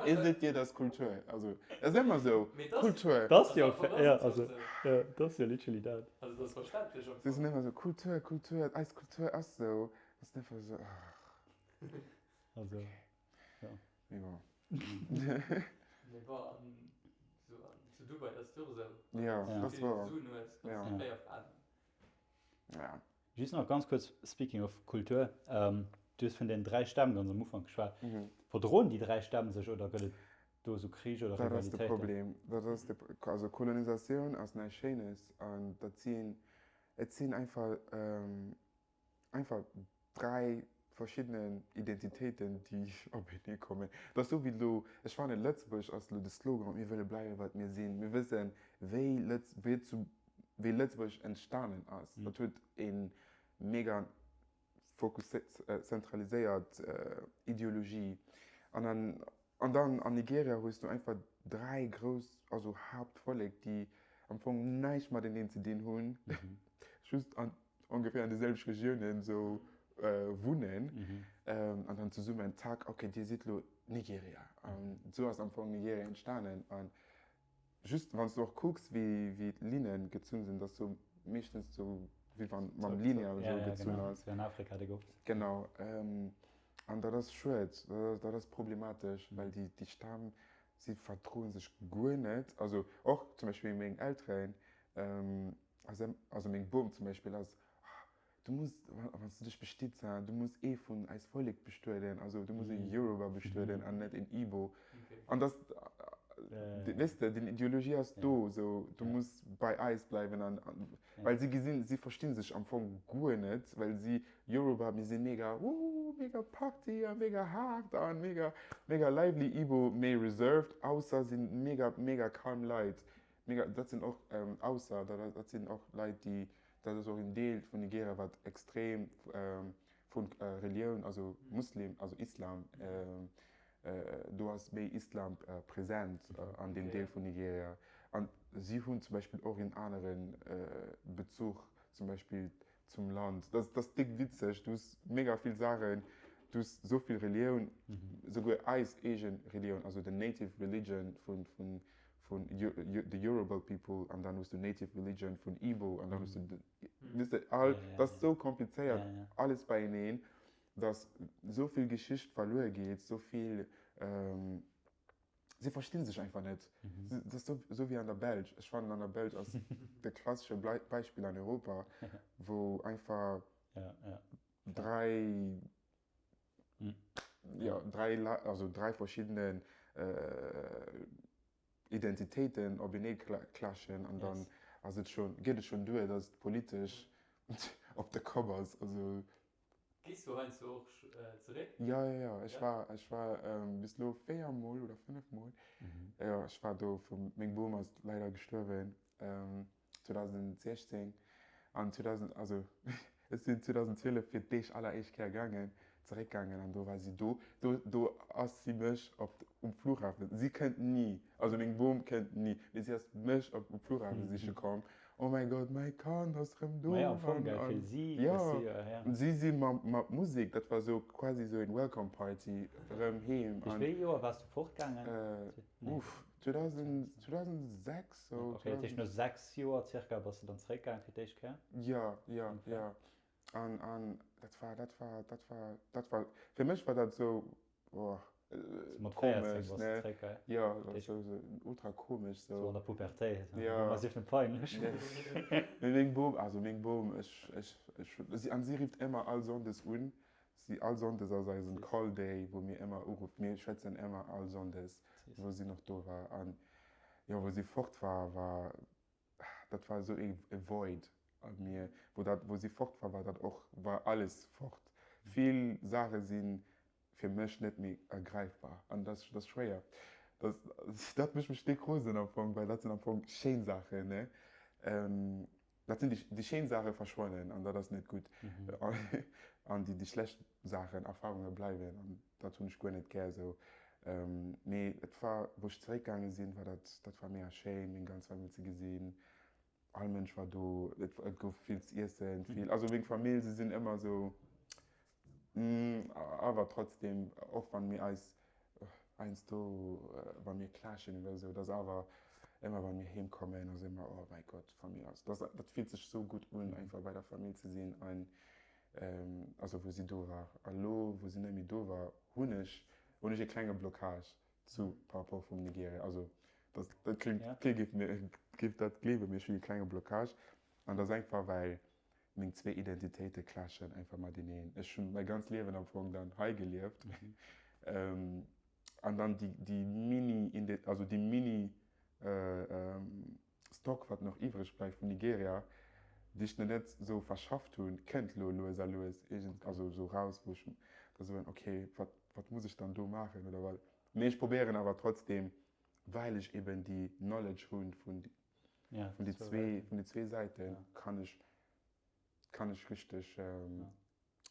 Is it dir das Kultur? Also dat ass ëmmer esou, Kultur. Dat ass jo, ja, also, ja, dat ass jo literally dat. Also dat ass verständlech am Fong. Se sinn ëmmer esou, Kultur, Kultur, eis Kultur ass esou. Dat ass einfach esou, ach. Also, ja. Mee bon. Mee bon, an esou an zu Dubai ass et jo och esou. Ja, dat ass wouer. Wann s du vill Suen hues, kanns du 4 Fraen hunn. Ja. Just nach ganz kuerz, speaking of Kultur, du hues vun den 3 Stämm ganz am Ufank geschwat. Verdroen déi 3 Stämm sech oder gëtt et do esou Krich oder Dat ass de Rivalitéiten? Problem. Dat ass de, also Kolonisatioun ass näischt Schéines an dat sinn, et sinn einfach, einfach 3 verschiddenen Identitéiten, déi openee kommen. Dat ass esou wéi elo, ech fannen Lëtzebuerg ass elo de Slogan, mir wëlle bleiwen, wat mir sinn. Mir wëssen, wéi Lëtz, wéi zu, wéi Lëtzebuerg entstanen ass. Dat huet e mega fokusséi, zentraliséiert Ideologie. An dann, an dann an Nigeria hues du einfach 3 grouss, also Haaptvollek, déi am Fong näischt mateneen ze dinn hunn, just an ongeféier an déi selwecht Regiounen esou wunnen an dann zesummen, zack, okay, dir sidd elo Nigeria. An esou ass am Fong Nigeria entstanen. An just wann s du och kucks, wéi wéi d'Linne gezunn sinn, dat ass sou meeschtens sou wéi wann mam Lineal esou gezunn ass. Wéi an Afrika déck oft. Genau. An dat ass schued, dat ass problematesch, well déi déi Stämm, si verdroe sech guer net. Also och zum Beispill meng Elteren, Also meng Bom zum Beispill ass, du muss, wann s du dech bestiets, du muss ee vun eis Vollek bestueden, also du muss ee Yoruba bestueden an net een Ibo. An dass, weess de, den Ideologie ass do, sou du muss bei eis bleiwen an, well si gesinn, si versti sech am Fong guer net, well si Yoruba, mir si mega, wooh, mega Party a mega haart a mega, mega lively, Ibo méi reserved, ausser sinn mega, mega calm Leit. Mega, dat sinn och, ausser dat sinn och Leit déi, dat ass och een Deel vun Nigeria wat extrem vun Relioun, also Muslim, also Islam, do ass méi Islam present an deem Deel vun Nigeria. An si hunn zum Beispill och een anere Bezuch zum Beispill zum Land. Dat ass déck witzeg, du hues mega vill Saachen, du hues esou vill Relioun, souguer eis eege Relioun, also the native religion vun vun the Yoruba people an dann hues du native religion vun Ibo an dann hues du, weess de, all, dat ass esou komplizéiert alles beieneen, dass esou vill Geschicht verluer geet, esou vill. Si verstinn sech einfach net. Dat ass esou wéi an der Belsch. Ech fannen an der Belsch ass de klassesche Beispill an Europa, wou einfach dräi, jo, dräi, also dräi verschiddene Identitéiten openee clashen an dann ass et schonn, geet et schonn duer, datt et politesch op de Kopp ass. Also Gees du heiansdo och zeréck? Jo, jo, jo. Ech war, ech war bis elo 4 Mol oder 5 Mol. Jo, ech war do vu, meng Bom ass leider gestuerwen 2016 an 2000, also ech sinn 2012 fir d'éischt alleréischt Kéier gaangen, zeréckgaangen an do war si do. Do, do ass si mech op, um Flughafen, si kënnt ni, also meng Bom kënnt ni, mee si ass mech op, um Flughafen siche komm Oh mäi Gott, mäi Kand ass rëm do! Ma jo, am Fong gell, fir si, dass si, ja. Ja, si si mat Musek, dat war sou quasi sou een Welcome Party rëm heem. Duerch wéi ee Joer waars du fortgaangen? Uff, 2006 sou. Ok, dat heescht no 6 Joer circa bass du dann zeréckgaangen fir d'éischt Kéier? Jo, jo, jo. An, an dat war, dat war, dat war, dat war, fir mech war dat sou, Boah, So mat 14 komesch, bass du ne? zréck, gell? Jo, dat ass sou sou ultra komesch So sou. an der Pubertéit, Ja. Mama sief net peinlech. Mee meng Bom, also meng Bom, ech, ech, ech, si, an si rifft ëmmer all Sonndes un. Si, all Sonndes ass eisen Call Day, wou mir ëmmer urufft. Mir schwätzen ëmmer all Sonndes, wou si nach do war. An jo, wou si fort war, war, dat war esou e Void a mir, wou dat, wou si fort war, war dat och, war alles fort. Vill Saache si fir mech net méi ergräifbar an dat ass schwéier. Dat, dat mécht mech déck rosen am Fong, well dat sinn am Fong schéin Saachen, ne? Dat sinn déi, déi schéin Saache verschwannen an dat ass net gutt. An déi, déi schlecht Saachen, Erfarunge bleiwen an dat hunn ech guer net gär esou. Mee et war, wou ech zeréckgaange sinn, war dat, dat war mega schéin, meng ganz Famill ze gesinn. All Mënsch war do, et, et gouf vill z'iessen, vill, also meng Famill, se sinn ëmmer esou, awer trotzdem, och wann mir eis heiansdo, wa mir clashen oder esou, et ass awer ëmmer, wa mir heem kommen, ass ëmmer, oh mäi Gott, d'Famill ass, dat, dat fillt sech esou gutt un, einfach bei der Famill ze sinn an also wou si do war. A lo, wou si net méi do war, hunn ech, hunn ech e klenge Blocage zu par rapport vum Nigeria. Also dat, dat klingt, Ja. kee géif mir, géif dat gleewen, mee ech hunn e klenge Blocage. An dat ass einfach, well meng zwee Identitéite clashen einfach mateneen. Ech hunn mäi ganzt Liewen am Fong dann hei gelieft. An dann déi, déi Mini, also déi Mini, Stock wat nach iwwreg bleift vun Nigeria, déi ech nach net sou verschafft hunn, kënnt lo lues a lues iergend, also sou raus, wou ech da soen, ok, wat, wat muss ech dann do maachen oder wat. Mee ech probéieren awer trotzdem, well ech eben déi Knowledge hunn vun, vun déi zwee, vun déi zwee Säiten, kann ech, kann ech richteg,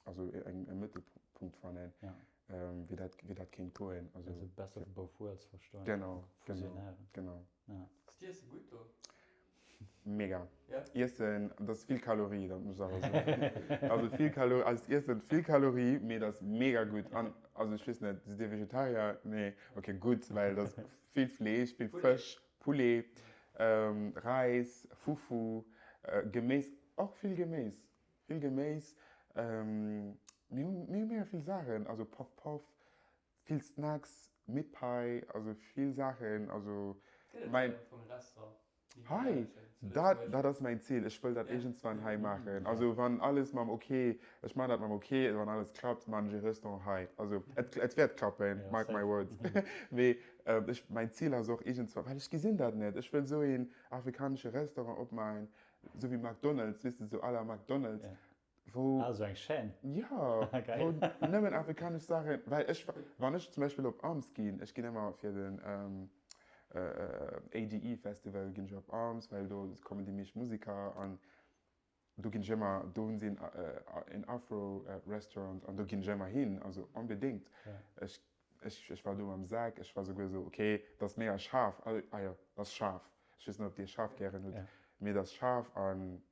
also eng, e Mëttelpunkt fannen, wéi dat, wéi dat kéint goen. Also best of both worlds verstoen. Genau, genau, genau. Ass d'Iesse gutt do? Mega. Ja? Iessen, dat ass vill Kalorie, dat muss ech awer soen. Also vill Kalo, also Iessen vill Kalorie, mee dat ass mega gutt. An also ech weess net, sidd Dir Vegetarier? Nee, okay, gutt, well dat ass vill Fleesch, vill Fësch, Poulet, Räis, Fufu, Geméis, och vill Geméis. Vill Geméis, mir hu mir hu mega vill Saachen, also Puff Puff, vill Snacks, Meat Pie, also vill Saachen, also Gëtt et mäin. am Fong e Restaurant, Hei, nigerianeschen zu dat Lëtzebuerg? dat ass mäin Zil, ech wëll dat iergendswann hei maachen, also wann alles mam ok, ech maachen dat mam ok, wann alles klappt, maachen ech e Restaurant hei, also et et wäert klappen, Ja, mark my safe. words, mee ech mäin Zil ass och iergendswann, well ech gesinn dat net, ech wëll esou een afrikanesche Restaurant opmaachen, Sou wéi McDonald's, weess de, sou à la McDonald's, wou. Ah, sou eng Chaîne? Jo, wou nëmmen afrikanesch Saachen, well ech, wann ech zum Beispill op Arms ginn, ech ginn ëmmer fir den ADE Festival ginn ech op Arms, well do kommen déi meescht Musiker an do ginn ech ëmmer, do hunn si en Afro Restaurant an do ginn ech ëmmer hin, also onbedéngt. Ech Ech, ech war do mam Sak, ech war souguer esou, ok, dat ass mega schaarf, ah jo, dat ass schaarf. Ech weess net, ob Dir schaarf gären hutt, mee et ass schaarf an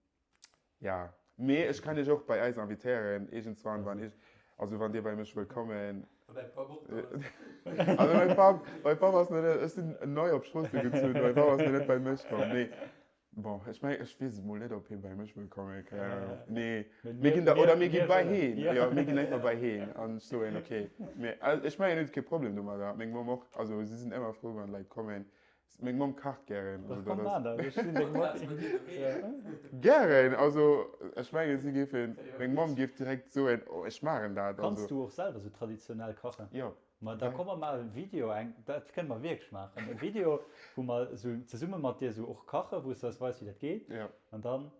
ja. Mee ech kann Iech och bei eis invitéieren iergendswann, wann ech, also wann Dir bei mech wëllt kommen. Wann däi Papp och do ass. Also mäi Papp, mäi Papp ass nach net, ech sinn nei op Stroossen gezunn, mäi Papp ass nach net bei mech komm, mee bon, ech meng, ech weess et mol net, ob hie bei mech wëll kommen, keng Ahnung. Nee, mir ginn da, oder mir gi bei heen, jo, mir ginn einfach bei heen an ech soen, okay. Mee ech mengen, hien huet kee Problem domadder, meng Mamm och, also si sinn ëmmer frou, wann Leit kommen. Meng Mamm kacht gären. Dach komm maan dat, ech sinn deng Mutti. Gären, also ech mengen si géifen, meng Mamm géif direkt soen, oh ech maachen dat. Kanns du och selwer sou traditionell kachen? Jo. Ma da komm mer maachen e Video, eng, dat kënne mer wierklech maachen, e Video wou mer sou zesumme mat dir sou och kachen, wou s du eis weis wéi dat geet an dann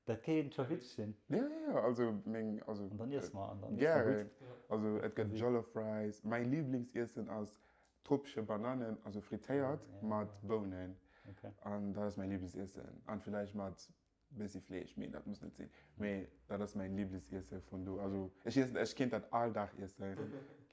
Dat kéint scho witzeg sinn. Ja, ja, ja, also meng, also. An dann iesse mer, an dann iesse mer gutt. Gären. Also et gëtt Jollof Rice. Mäi Liiblingsiessen ass tropesche Bananen, also frittéiert mat Bounen. Okay. An dat ass mäi Liiblingsiessen. An villäicht mat bëssi Fleesch, mee dat muss net sinn. Mee dat ass mäin Liiblingsiesse vun do. Also ech iessen, ech kéint dat all Dag iessen.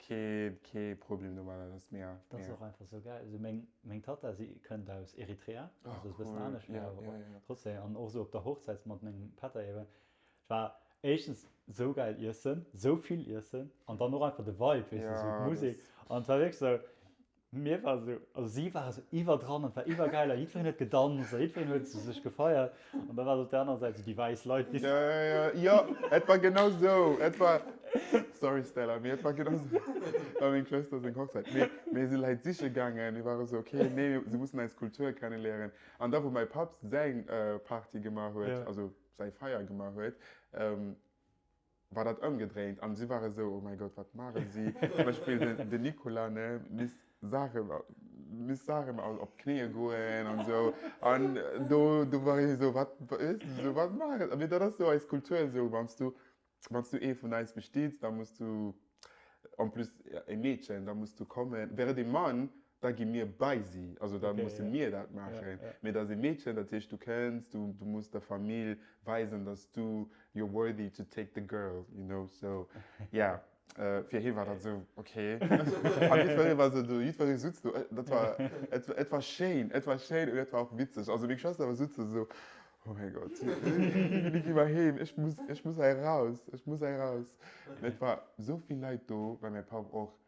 Kee, kee Problem domadder, dat ass mega, Dat ass mega. och einfach sou gäil. Also meng, meng Tatta, si kënnt aus Eritrea, Oh also ass e bëssen cool, anescht, mee ja, awer ja, och ja. trotzdem. An och sou op der Hochzäit mat mengem Pätter eben, et war éischtens sou gäil iessen, sou vill iessen an dann och einfach de Vibe, weess de, sou Ja, d'Musek. das. An et war wierklech sou, Mir war sou, also si ware sou iwwerdran an et war iwwergäil a jiddwereen huet gedanzt a jiddwereen huet sou sech gefeiert an da war sou op der anerer Säit sou déi wäiss Leit, déi. Ja, ja, ja, jo, et war genau sou, et war, sorry Stella, mee et war genau sou, war meng Schwëster seng Hochzäit. Mee mir si Leit siche gaangen, mir ware sou, okay, nee, si mussen eis Kultur kenneléieren. An da wou mäi Papp säin Party gemaach huet, also säi Feier gemaach huet, war dat ëmgedréint an si ware sou, oh mäi Gott, wat maache si? Zum Beispill den, den Nicolas, ne, misst Saache, misst Saachen op d'Knéie goen an esou. An do, do war hie sou, wat, weess de, sou, wat maachen? Mee dat ass sou eis Kultur esou, wann s du, wann s du ee vun eis bestiets, da muss du, en plus e Meedchen, da muss du kommen. Wär et e Mann, da gi mir bei si, also da musse mir dat maachen. Mee et ass e Meedchen, dat heescht, du kënns, du, du muss der Famill weisen, dass du, you're worthy to take the girl, you know, so yeah. Fir hie war dat esou, okay. An jiddweree war esou do, jiddweree sutz do. Dat war, et, et war schéin, et war schéin an et war och witzeg. Also meng Schwëster war sutz esou, oh mäi Gott, wéini gi mer heem, ech muss, ech muss hei raus, ech muss hei raus. Et war esou vill Leit do, well mäi Papp och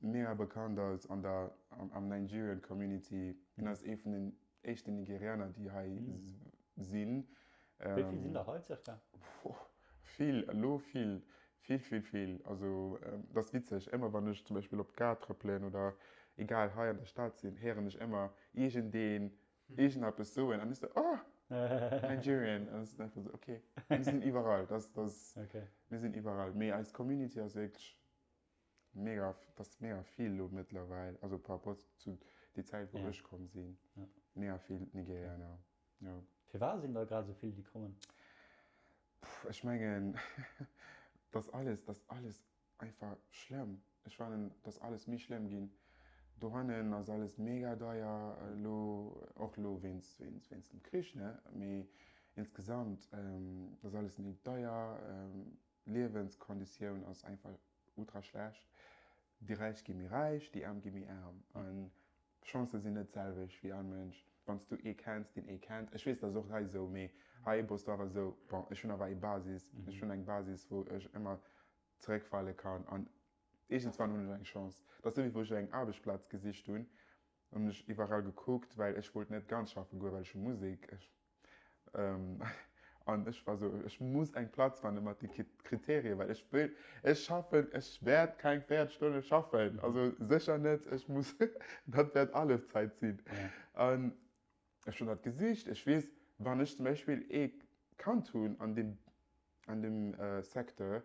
mega bekannt ass an der am Nigerian Community. Hien ass ee vun den éischten Nigerianer déi hei sinn. Wéi vill sinn der hei circa? Vill, elo vill, vill vill vill. Also et ass witzeg, ëmmer wann ech zum Beispill op d'Gare trëppelen oder egal hei an der Stad sinn, héieren ech ëmmer iergendeen iergendeppes soen an ech sou, oh Nigerian an ech sinn einfach sou, okay, mir sinn iwwerall, dat ass, mir sinn iwwerall. Mee eis Community ass wierklech Mega, dat ass mega vill elo mëttlerweil, also par rapport zu déi Zäit wou ech komm sinn, mega vill Nigerianer, jo. Firwat sinn da grad esou vill déi kommen? Ech mengen, dass alles, dass alles einfach schlëmm, ech fannen, dass alles méi schlëmm ginn. Dohannen ass alles mega deier elo, och elo wéinst, wéinst, wéinst dem Krich, ne, mee insgesamt, dass alles méi deier, Liewenskonditioun ass einfach ultra schlecht. Déi Räich gi méi räich, déi Aarm gi méi aarm. An d'Chancë sinn net d'selwecht wéi all Mënsch. Wann s du ee kenns, deen ee kennt, ech weess, dat ass och hei esou, mee hei bass du awer esou, bon, ech hunn awer eng Basis, ech hunn eng Basis, wou ech ëmmer zeréckfale kann an iergendswann hunn ech eng Chance. Dat ass esou wéi wou ech eng Aarbechtsplaz gesicht hunn, hunn ech iwwerall gekuckt, well ech wollt net ganz schaffe goen, well ech hu Musek, ech An ech war sou, ech muss eng Plaz fanne mat de Kriterien, well ech wëll, ech schaffen, ech wäert keng 40 Stonne schaffen, also sécher net, ech muss, dat wäert Hallefzäit sinn. An ech hunn dat gesicht, ech weess, wann ech zum Beispill ee Kand hunn an deem, an deem Secteur,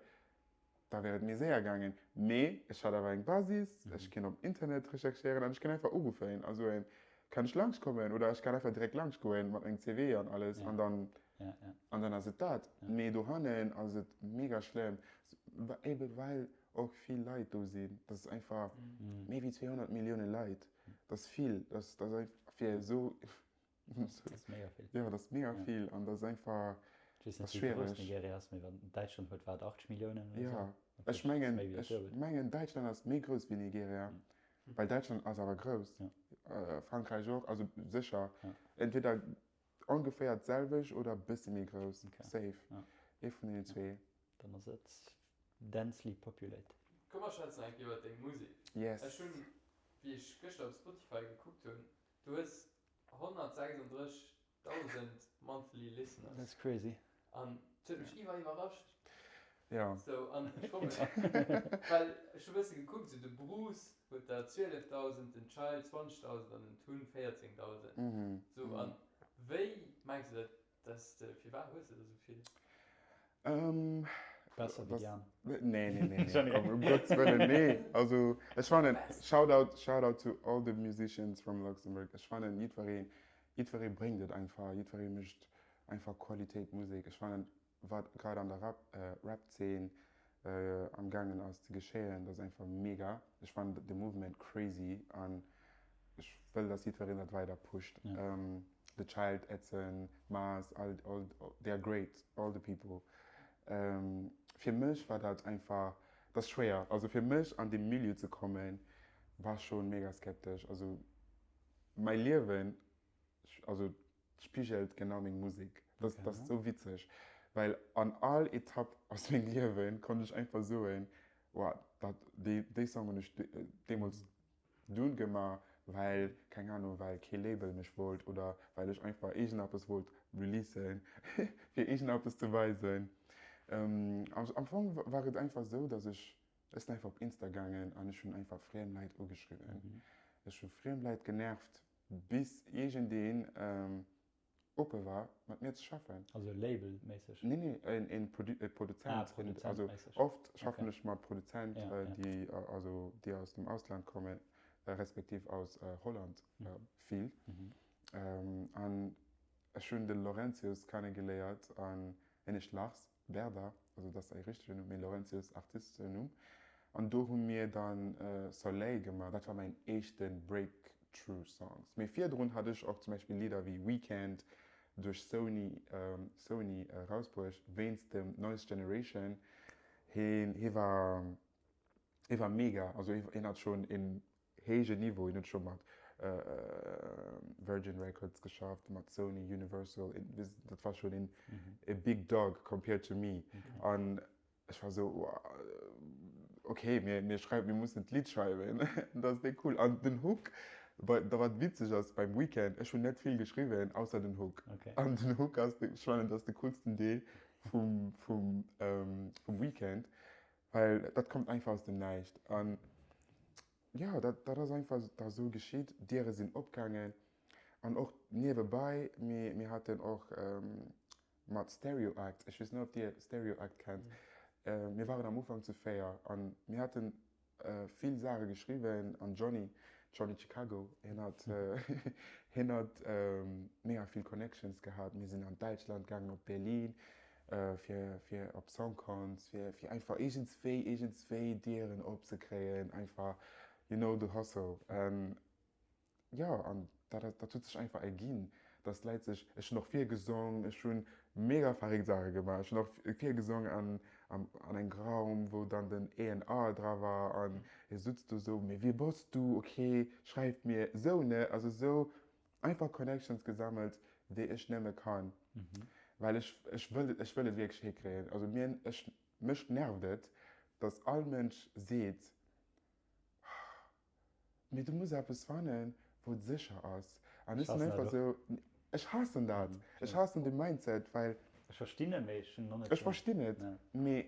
da wär et méi séier gaangen. Mee ech hat awer eng Basis, ech kéint op Internet recherchéieren an ech kéint einfach uruffen a soen, kann ech langscht kommen oder ech kann einfach direkt langscht goen mat mengem CV an alles an dann, an dann ass et dat. Mee dohannen ass et mega schlëmm, ebe well och vill Leit do sinn. Dat ass einfach méi wéi 200 Millioune Leit, dat ass vill, dat ass einfach fir esou Dat ass mega vill. Jo, dat ass mega vill an dat ass einfach, Ech weess dat net, ass wéi grouss schwiereg. Nigeria ass, mee wann Däitschland huet wat, 80 Milliounen oder Ja, sou? ech mengen, ech mengen Däitschland ass méi grouss wéi Nigeria. Well Däitschland ass awer grouss. Frankräich och, also sécher. Entweder ongeféier d'selwecht oder e bësse méi grouss. Safe. Ee vun deenen zwee. Dann ass et densely populated. Komm mer schwätzen eng Kéier iwwer deng Musek. Yes. Ech hunn, wéi ech gëschter op Spotify gekuckt hunn, du hues 136.000 monthly listeners. That's crazy. An et huet mech iwwer iwwerrascht. Ja. Sou, an ech fro mech, well ech hu bësse gekuckt, sou de Bruce huet der 12.000, den Child 20.000 an den Tun 14.000. Sou, an wéi mengs de dat, dass de, firwat hues de der sou vill? Ähm, Besser wéi déi aner. Nee, nee, nee, nee, komm, um Gottes Wëllen, nee. Also, ech fannen, Shoutout, Shoutout to all the musicians from Luxembourg. Ech fannen, jiddwereen, jiddweree bréngt et einfach, jiddweree mécht einfach Qualitéit Musek. Ech fannen, wat grad an der Rap, Rap-Zeen am gaangen ass ze geschéien, dat ass einfach mega. Ech fannen de Movement crazy an ech wëll, dass jiddwereen dat weider pusht. The Child, Edson, Mars, all, all, they are great, all the people. Fir mech war dat einfach, dat ass schwéier, also fir mech an dee Milieu ze kommen, war schon mega skeptesch. Also mäi Liewen, also spigelt genau meng Musek. Dat ass esou witzeg, well an all Etapp aus mengem Liewen konnt ech einfach soen, Wow, dat, déi, déi Song hunn ech deemools dunn gemaach, well, keng Ahnung, well kee Label mech wollt oder well ech einfach iergendeppes wollt releasen, fir iergendeppes ze weisen. Am Fong war et einfach esou, dass ech, ech sinn einfach op Insta gaangen an ech hunn einfach friem Leit ugeschriwwen. Ech hu friem Leit genervt, bis iergendeen oppe war, mat mir ze schaffen. Also Label-méisseg? Nee, nee, een Produzent. Ah, Produzent-méisseg. Also oft schaffen ech mat Produzent, déi, also déi aus dem Ausland kommen, respektiv aus Holland vill. An ech hunn de Laurentius kennegeléiert an hien heescht Lars. Berda, also dat ass säi richtegen Numm, mee Laurentius artistesche Numm. An do hu mir dann Soleil gemaach, dat war mäin éischte Breakthrough Songs. Mee virdrun hat ech och zum Beispill Lidder wéi Weekend duerch Sony Sony erausbruecht, wéinst dem Noise Generation. Heen hie war hie war mega, also hien hat schonn een héije Niveau, hien huet scho mat Virgin Records geschafft, mat Sony, Universal, dat war schonn een e big dog compared to me. An ech war esou, wow, okay, mir, mir schreiwen, mir mussen d'Lidd schreiwen, dat ass déck cool. An den Hook, bei, da wat witzeg ass beim Weekend, ech hunn net vill geschriwwen, ausser den Hook. An den Hook ass, ech fannen, dat ass de coolsten Deel vum, vum, vum Weekend. Well dat kommt einfach aus dem Näischt. An jo, dat, dat ass einfach da sou geschitt. Diere sinn opgaangen. An och niewebäi, mir, mir haten och mat Stereo Act, ech weess net, ob Dir Stereo Act kennt, mir waren am Ufank zu 4 an mir haten vill Saache geschriwwen an Johnny, Johnny Chicago, hien hat, hien hat mega vill Connections gehat. Mir sinn an Däitschland gaangen, op Berlin, fir fir op Songcons, fir fir einfach iergendswéi iergendswéi Dieren opzekréien, einfach you know the hustle. Jo, an dat dat huet sech einfach erginn, dass d'Leit sech, ech hunn och virgesong, ech hu mega verréckt Saache gemaach, ech hunn och virgesong an an an engem Raum, wou dann den A&R dra war an hie sutz do sou, mee wie bass du, okay, schreif mir, sou ne, also sou Einfach Connections gesammelt wéi ech nëmme kann, well ech ech wëll ech wëll et wierklech hikréien. Also mir ech mech nervt et, dass all Mënsch seet, mee du muss eppes fannen, wou et sécher ass. An ech sinn einfach esou, ech haassen dat, ech haassen de Mindset, well. Ech verstinn et, mee ech hunn och net. Ech verstinn et, mee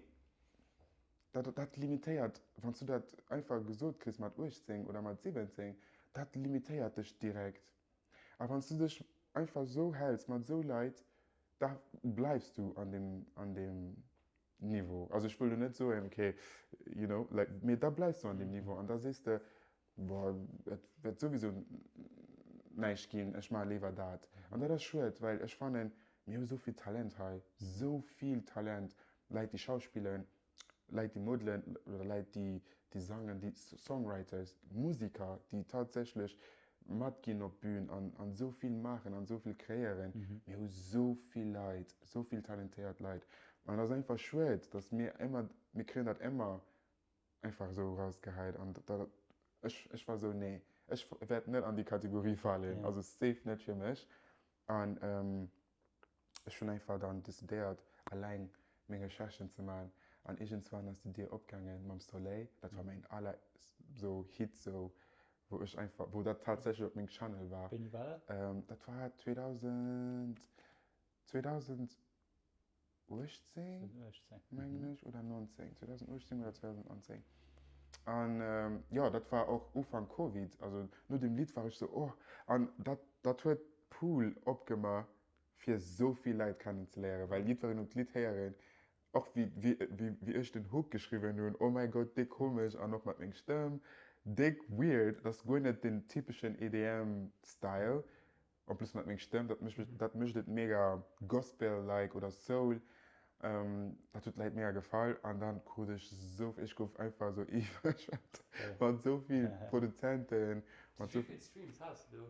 dat dat limitéiert, wann s du dat einfach gesot kriss mat 18 oder mat 17, dat limitéiert dech direkt. A wann s du dech einfach esou häls mat esou Leit, da bleifs du an deem an deem Niveau. Also ech wëll lo net soen, okay, you know, like, mee da bleifs du an deem Niveau an da sees de, boah, et wäert souwisou näischt ginn, ech maache léiwer dat. An dat ass schued, well ech fannen, mir hu sou vill Talent hei, sou vill Talent, Leit déi schauspillen, Leit déi modelen oder Leit déi déi sangen, déi Songwriters, Musiker déi tatsächlech matginn op d'Bün an an esou vill maachen an esou vill kreéieren. Mir hu sou vill Leit, sou vill talentéiert Leit an et ass einfach schued, datt mir ëmmer, mir kréien dat ëmmer einfach esou erausgehäit an dat. Ech, ech war sou, nee, ech wäert net an déi Kategorie falen, also safe net fir mech. An ech hunn einfach dann decidéiert, eleng meng Recherchen ze man. An iergendswann ass déi Dier opgaangen mam Soleil, dat war mäin aller sou Hit sou, wou ech einfach, wou dat tatsächlech op meng Channel war. Wéini war dat? Dat war 2000, 2018 mengen ech oder 19, 2018 oder 2019. An jo, dat war och Ufank Covid, also no deem Lidd war ech sou, oh, an dat, dat huet d'Pool opgema fir sou vill Leit kennenzeléieren, well jiddwereen huet d'Lidd héieren, och wéi, wéi, wéi, wéi ech den Hook geschriwwen hunn, oh mäi Gott, déck komesch an och mat meng Stëmm, déck weird, dat ass guer net den typeschen EDM-Style, en plus mat meng Stëmm, dat mécht mech, dat mécht et mega Gospel-like oder Soul, dat huet d'Leit mega gefall an dann krut ech sou, ech gouf einfach sou iwwerschwemmt mat sou vill Produzenten, mat sou. Wéi vill Streams has de do?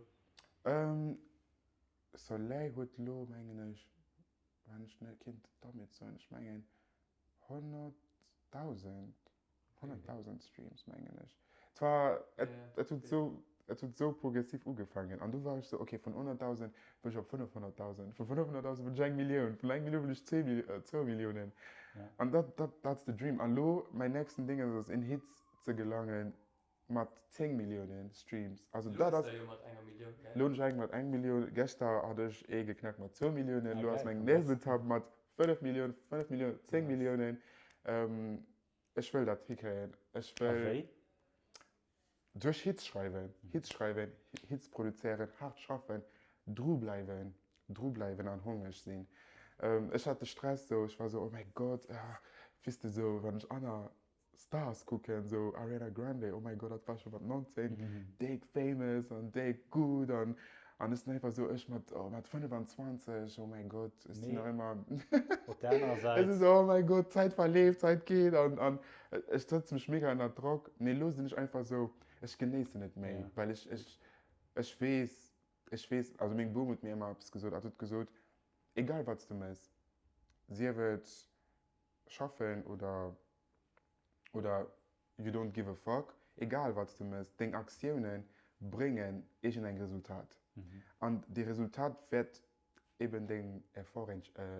Soleil huet lo mengen ech, wann ech net kéint dermit soen, ech mengen 100.000, 100.000 Streams mengen ech. Et war, et, et huet sou, et huet sou progressiv ugefaangen an du war ech sou, okay vun 100.000 wëll ech op 500.000, vu 500.000 wëll ech eng Millioun, vun eng Millioun wëll ech zwou Milliounen. An dat, dat, that's the dream. An lo mäin nächsten Ding ass, ass in Hits ze gelangen Mat 10 Milliounen Streams. Also Lo dat ass ass. der jo mat enger Millioun, gell? Lo hunn ech eng mat eng Millioun. Geschter hat ech ee geknackt mat zwou Milliounen. Ah Lo ass geil, meng congrats. nächst Etapp mat 5 Milliounen, 5 Milliounen, 10 Nice. Milliounen. Ech wëll dat hikréien. Ech A wëll wéi? duerch Hits schreiwen, Hits schreiwen, Hits produzéieren, haart schaffen, dru bleiwen, dru bleiwen an hongreg sinn. Ech hat de Stress sou, ech war sou, oh mäi Gott, ah, weess de sou, wann ech aner Stars kucken, sou Ariana Grande, oh mäi Gott, dat war scho mat 19, déck famous an déck gutt an an ech sinn einfach sou, ech mat, oh mat 25, oh mäi Gott, ech sinn Mee nach ëmmer, op der anerer ech Säit. sinn sou, oh mäi Gott, d'Zäit verleeft, d'Zäit geet an an ech setze mech mega ënner Drock. Mee elo sinn ech einfach sou, ech genéissen et méi, Ja. well ech ech ech weess, ech weess, also meng Bom huet mir ëmmer eppes gesot, hat huet gesot, egal wat s du méchs, sief et schaffen oder oder you don't give a fuck, egal wat s du mëss, deng Aktioune bréngen iergendeng Resultat an dee Resultat wäert eben dengem Effort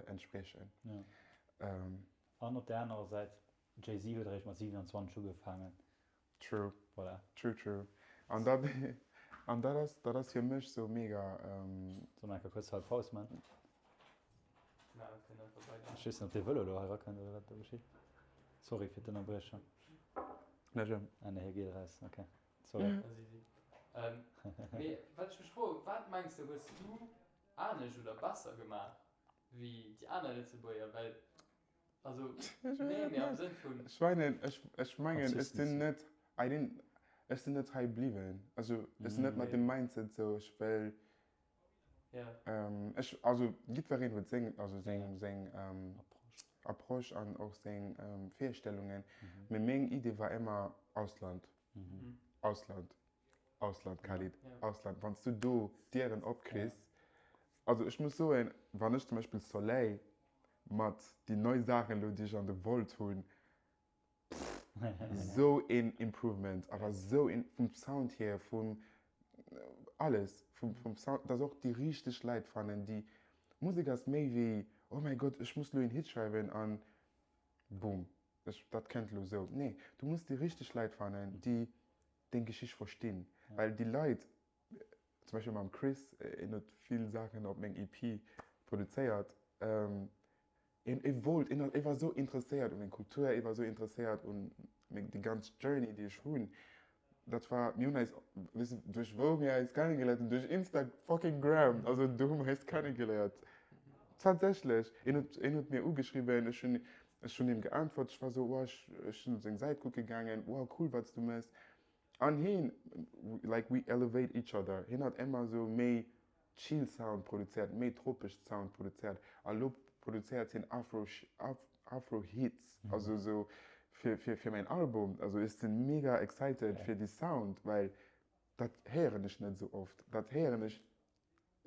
entspriechen. An op der anerer Säit, Jay-Z huet eréischt mat 27 ugefaangen. True. Voilà. True, true. An dat, an dat ass, dat ass fir mech sou mega. Soll mer eng Kéier kuerz hei Paus man? Na, mir kënnen einfach weider. Ech weess net, ob dee Vëlo elo hei erakënnt oder wat do geschitt. Sorry fir d'Ënnerbriechung. Net schlëmm. Ah nee, hie geet eraus. Ok, sorry. Ass easy. Mee wat ech mech froen, wat mengs de hues du anescht oder besser gemaach wéi déi aner Lëtzebuerger? Well Also, nee, mee am Sënn vun. Ech weinen, ech, ech mengen, ech sinn net, I didn't, ech sinn net hei bliwwen. Also, ech sinn net mat dem Mindset sou, ech wëll, ech, also jiddwereen huet seng, also seng, seng Approche an och seng Virstellungen. Mee meng Idee war ëmmer Ausland, Ausland, Ausland, Khalid, Ausland. Wann s du do d'Dieren opkriss, also ech muss soen, wann ech zum Beispill Soleil Mat déi nei Saachen elo déi ech an de Vault hunn, pff, sou een Improvement, awer sou een, vum Sound hier, vum alles, vum vum Sound, dass och déi richteg Leit fannen, déi, Musek ass méi wéi, oh mäi Gott, ech muss elo een Hit schreiwen an boom, ech, dat kënnt elo sou. Nee, du muss déi richteg Leit fannen, déi deng Geschicht verstinn, well déi Leit, Zum Beispill mam Chris, en huet vill Saachen op meng EP produzéiert. En e wollt, en e war sou interesséiert u meng Kultur, e war sou interesséiert un meng déi ganz Journey déi ech hunn. Dat war, mir hunn eis, weess de duerch wou mir eis kennegeléiert hunn? Duerch Insta fucking gram, also do hu mer eis kennegeléiert. Tatsächlech, en huet en huet mir ugeschriwwen, ech hunn ech hunn him geäntwert, ech war sou, oh ech ech sinn op seng Säit kucke gaangen, wow cool wat s du méchs. An heen, like we elevate each other, heen hat emmer esou méi chill Sound produzéiert, méi tropesch Sound produzéiert a lo produzéiert heen Afro, Afro Hits, also esou fir, fir, fir mäin Album. Also ech sinn mega excited fir déi Sound, well dat héieren ech net esou oft, dat héieren ech,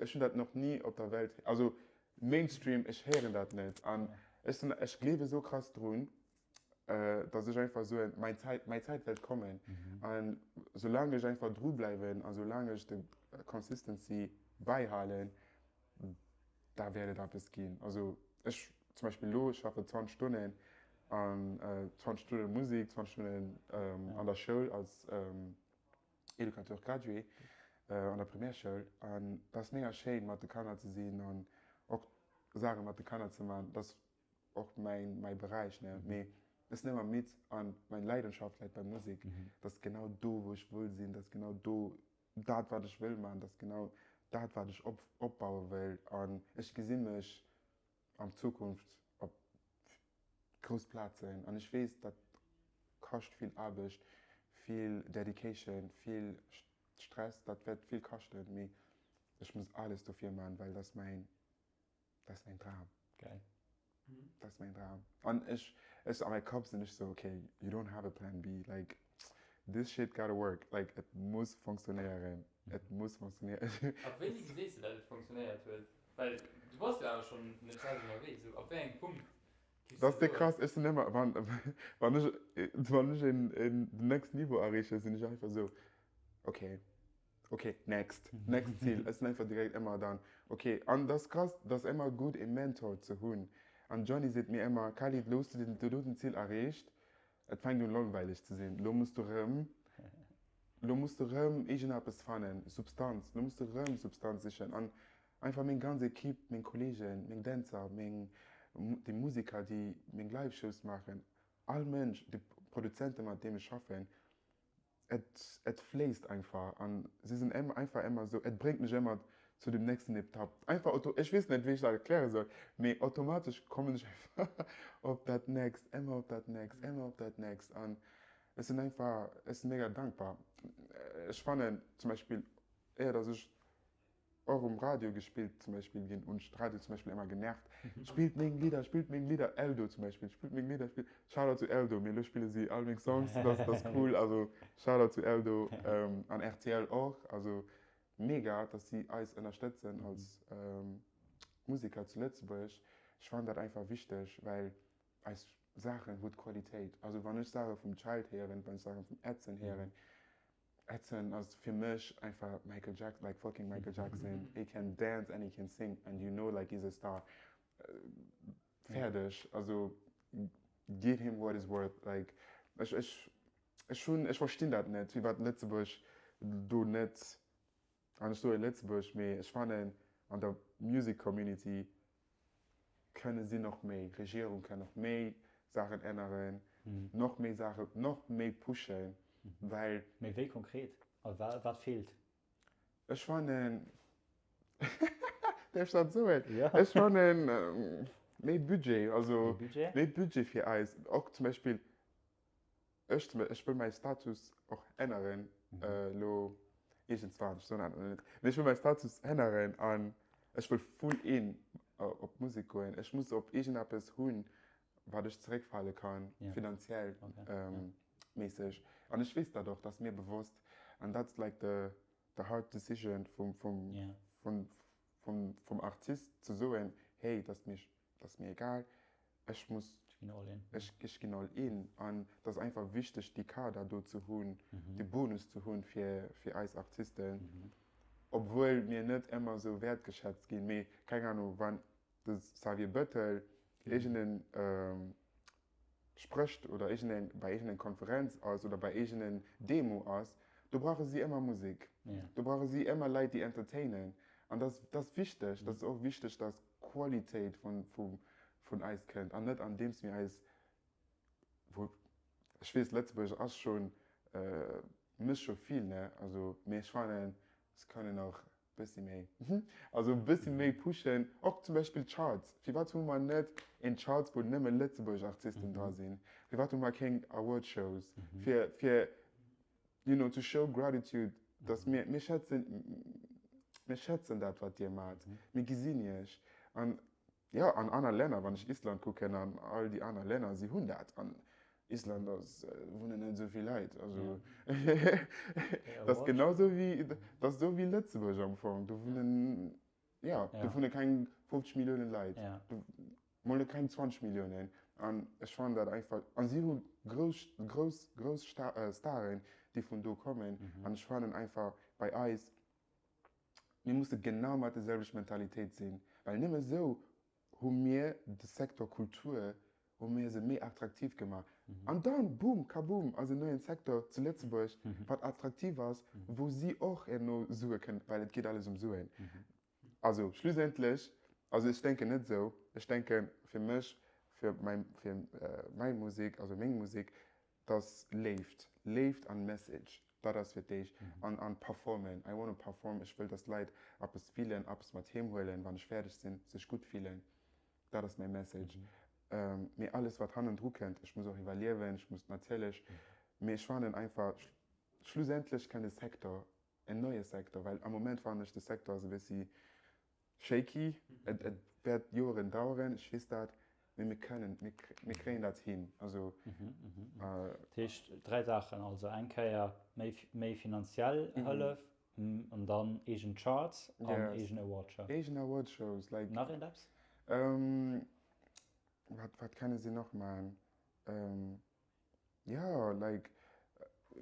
ech hunn dat nach ni op der Welt, also Mainstream, ech héieren dat net an ech sinn, ech gleewe sou krass drun. Dass ech einfach soen, mäi Zäit, mäi Zäit wäert kommen. An soulaang ech einfach dru bleiwen a soulaang ech de Consistency bäihalen, da wäert et eppes ginn. Also ech zum Beispill elo, ech schaffe 20 Stonnen an 20 Stonne Musek, 20 Stonnen an der Schoul als Educateur gradué an der Primärschoul. An dat ass mega schéin mat de Kanner ze sinn an och Saache mat de Kanner ze man. Dat ass och mäin mäi Beräich ne, mee ech sinn ëmmer midd an meng Leidenschaft läit bei Musek. Dat ass genau do wou ech wëll sinn, dat ass genau do dat wat ech wëll man, dat ass genau dat wat ech op opbaue wëll an ech gesi mech an Zukunft op grouss Plazen an ech weess dat kascht vill Aarbecht, vill Dedication, vill Stress, dat wäert vill kaschten, mee ech muss alles dofir man, well dat ass mäin Dat ass mäin Dram. Geil. Dat ass mäin Dram. An ech, ech a mäi Kapp sinn ech sou, okay, you don't have a plan B, like this shit gotta work, like et muss funktionéieren, et muss funktionéieren. Ab wéini geséis de dat et funktionéiert huet? Well du bass jo awer schonn net selwer ënnerwee, sou ab wéi engem Punkt giffs de soen. Dat ass krass, ech sinn ëmmer, wann, wann ech, wann ech een, een den next Niveau erreechen, sinn ech einfach sou, okay, Ok, next, next Zil. Ech sinn einfach direkt ëmmer dann, ok. An dat ass krass, dat ass ëmmer gutt e Mentor ze hunn. An Johnny seet mir ëmmer, Khalid, lo hues du den, do den Zil erreecht, et fänkt un langweileg ze sinn, lo muss du rëm, lo muss du rëm iergendeppes fannen, Substanz, lo muss du rëm Substanz sichen. An einfach meng ganz Equipe, meng Kollegen, meng Dänzer, meng, déi Musiker, déi meng Live-Shows maachen, all Mënsch, déi Produzenten, mat deem ech schaffen, Et, et fléisst einfach an si sinn ëm, einfach ëmmer esou, et bréngt mech ëmmer zu dem nächsten Etapp. Einfach auto, ech weess net wéi ech dat erkläre soll, mee automatesch kommen ech einfach op dat nächst, ëmmer op dat nächst, ëmmer op dat nächst an ech sinn einfach, ech sinn mega dankbar. Ech fannen zum Beispill, éier datt ech Och um Radio gespillt zum Beispill ginn hunn ech d'Radio zum Beispill ëmmer genervt, Spillt meng Lidder, spillt meng Lidder, Eldo zum Beispill, spillt meng Lidder, spillt. Shoutout zu Eldo, mee elo spille si all meng Songs, dat ass cool, also Shoutout zu Eldo an rtl och, also mega, dass si eis ënnerstëtzen als Museker zu Lëtzebuerg. Ech fannen dat einfach wichteg, well eis Saachen huet Qualitéit. Also wann ech Saache vum Child héieren, wann ech Saache vum Edson héieren, Edson ass fir mech einfach Michael Jackson, like fucking Michael Jackson, he can dance and he can sing and you know like he's a star. Fäerdeg, also give him what he's worth, like ech ech ech hunn ech verstinn dat net, firwat Lëtzebuerg do net, an ech soe Lëtzebuerg, mee ech fannen an der Music Community kënne si nach méi, d'Regierung kann nach méi Saachen änneren, nach méi Saachen, nach méi pushen, well. Mee wéi konkret? A wat feelt? Ech fannen, däerf ech dat soen? Jo. Ech fannen, méi Budget, also méi Budget fir eis, och zum Beispill, Ech zum Beispill, ech wëll mäi Status och änneren elo iergendswann, ech soen dat elo net, mee ech wëll mäi Status änneren an ech wëll full in op d'Musek goen. Ech muss op iergendeppes hunn, wat ech zeréckfale kann, finanziell méisseg. An ech weess dat och, dat ass mir bewosst an that's like the the hard decision vum vum vum vum Artist ze soen, hey, dat ass mir Dat ass mir egal, ech muss, ech ginn all in. An et ass einfach wichteg, déi Kader do ze hunn, dee Bonus ze hunn fir, fir eis Artisten, obwuel mir net ëmmer esou wäertgeschätzt ginn. Mee keng Ahnung, wann de Xavier Bettel iergend en sprécht oder iergendeng, bei iergendeng Konferenz ass oder bei iergendeng Demo ass, do brauche si ëmmer Musek. Do brauche si ëmmer Leit, déi entertainen. An dat ass wichteg. Dat ass och wichteg, dass Qualitéit vun, vu, vun eis kënnt an net andeems mir eis, wou, ech weess, Lëtzebuerg ass schonn, mécht scho vill, ne, also, mee ech fannen, se kënnen och Bëssi méi, also e bëssi méi pushen, och zum Beispill d'Charts. Firwat hu mer net een Chart, wou nëmme lëtzebuergesch Artisten dra sinn? Firwat hu mer keng Award Shows fir, fir you know, to show gratitude, dass mir, mir schätzen, mir schätzen dat, wat Dir maacht, mir gesinn Iech. An Jo, an aner Länner, wann ech Island kucken an all déi aner Länner, si hunn dat. An Island ass, wunnen net esou vill Leit. Also dat ass genau esou wéi, dat ass esou wéi Lëtzebuerg am Fong. Do wunnen, jo, do wunne keng 50 Milliounen Leit, do mol net keng 20 Milliounen. An ech fannen dat einfach, an si hu grouss, grouss, grouss Staren, déi vun do kommen. An ech fannen einfach bei eis, mir musse genau mat der selwecht Mentalitéit sinn, well nëmme esou hu mir de Secteur Kultur, hu mir se méi attraktiv gemaach. An dann, boom, kaboom, ass en neien Secteur zu Lëtzebuerg, wat attraktiv ass, wou si och herno Sue kënnen, well et geet alles ëm Suen. Also schlussendlech, also ech denken net esou, ech denke fir mech, fir mäi, fir mäi Musek, also meng Musek, dass Léift, Léift an Message, dat ass fir d'éischt an an performen, I wanna perform, ech wëll dass d'Leit eppes fillen, eppes mat heem huelen, wann ech fäerdeg sinn, sech gutt fillen, dat ass mäi Message. Mee alles wat hannendru kënnt, ech muss och iwwerliewen, ech muss natierlech, mee ech fannen einfach, schlussendlech kënnt e Secteur en neie Secteur, well am Moment fannen ech de Secteur ass e bëssi shaky, et et wäert Joeren daueren, ech weess dat, mee mir kënnen, mir mir kréien dat hin, also. Dat heescht 3 Saachen, also eng Kéier méi méi finanziell Hëllef an dann eegen Charts an eegen Award Shows. Eegen Award Shows, like. Nach iergendeppes? Wat wat kenne si nach maachen? Jo, like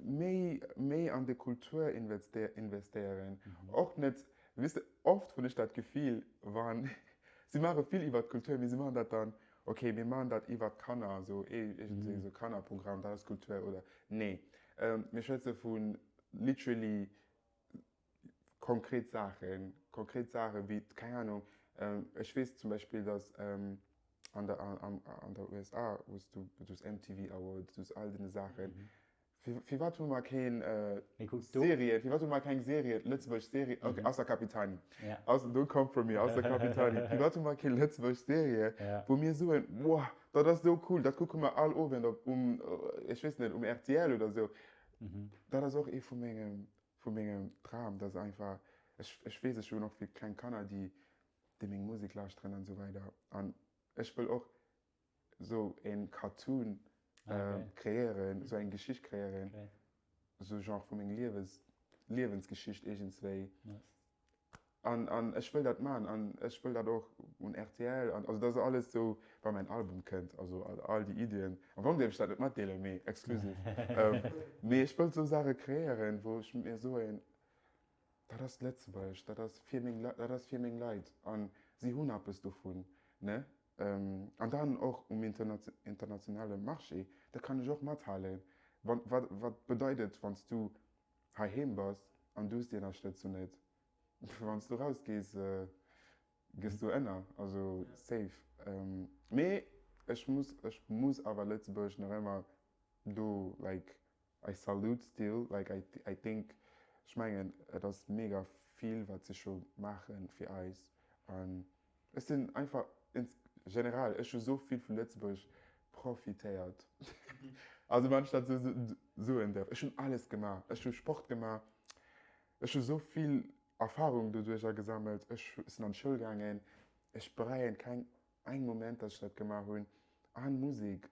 méi, méi an de Kultur investéieren. Och net, weess de, oft hunn ech dat Gefill, wann, si maache vill iwwer d'Kultur, mee si maachen dat dann, okay, mir maachen dat iwwer d'Kanner, esou iergendwéi esou Kannerprogramm, dat ass Kultur oder, nee, mir schwätze vu literally konkret Saachen, konkret Saache wéi, keng Ahnung, ech weess zum Beispill, datt an der, an, an der USA hues du, du hues MTV Awards, du hues all deene Saachen. Fir, firwat hu mer keen Serie, firwat hu mer keng Serie, lëtzebuergesch Serie, okay, ausser Capitani, ausser, don't come for me, ausser Capitani, firwat hu mer keng lëtzebuergesch Serie, wou mir soen, Wow, dat ass esou cool, dat kucke mer all Owend op, um, ech weess net, um rtl oder esou. Dat ass och ee vu mengem, Vu mengem Dram, dass einfach, ech, ech weess, ech hunn och vill kleng Kanner, déi, déi meng Musek lauschteren an esou weider. An ech wëll och esou e Cartoon kreéieren, esou eng Geschicht kreéieren, esou Genre vu meng Liewes, Liewensgeschicht iergendswéi. An, an ech wëll dat man an ech wëll dat och un rtl an, also dat ass alles sou wa mäin Album kënnt, also all, all déi Iddien, am Fong dierf ech dat net matdeelen, mee exclusive, mee ech wëll sou Saache kreéieren, wou ech mir soen, dat ass Lëtzebuerg, dat ass fir meng Leit, dat ass fir meng Leit an si hunn eppes dovun, ne? An dann och um internationale Marché, da kann ech och mathalen, wann, wat, wat bedeit et, wann s du heiheem bass an du hues déi Ënnerstëtzung net, wann s du rausgees, gëss du ënner, also safe. Mee ech muss, ech muss awer Lëtzebuerg nach ëmmer do like I salute still, like I, I think, ech mengen et ass mega vill wat si scho maache fir eis an Ech sinn einfach ins generell, ech hu sou vill vu Lëtzebuerg profitéiert. Also wann ech dat sou soen däerf. Ech hunn alles gemaach. Ech hu Sport gemaach, ech hu sou vill Erfarung doduercher gesammelt, ech sinn an d'Schoul gaangen, ech bereien keng eng Moment, datt ech dat gemaach hunn. An Musek,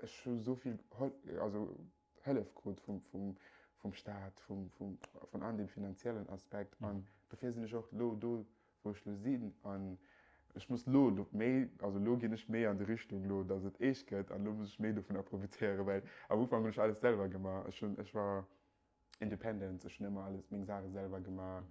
Ech hu sou vill also Hëllef krut vum, vum, vum Staat, vum, vum, vun an deem finanziellen Aspekt. An dofir sinn ech och lo do, wou ech lo sinn. An ech muss lo lo méi, also lo ginn ech méi an déi Richtung lo, datt et eescht gëtt. An lo muss ech méi dovunner profitéieren, well am Ufank hunn ech alles selwer gemaach. Ech hunn, ech war independent, ech hunn ëmmer alles, meng Saache selwer gemaach.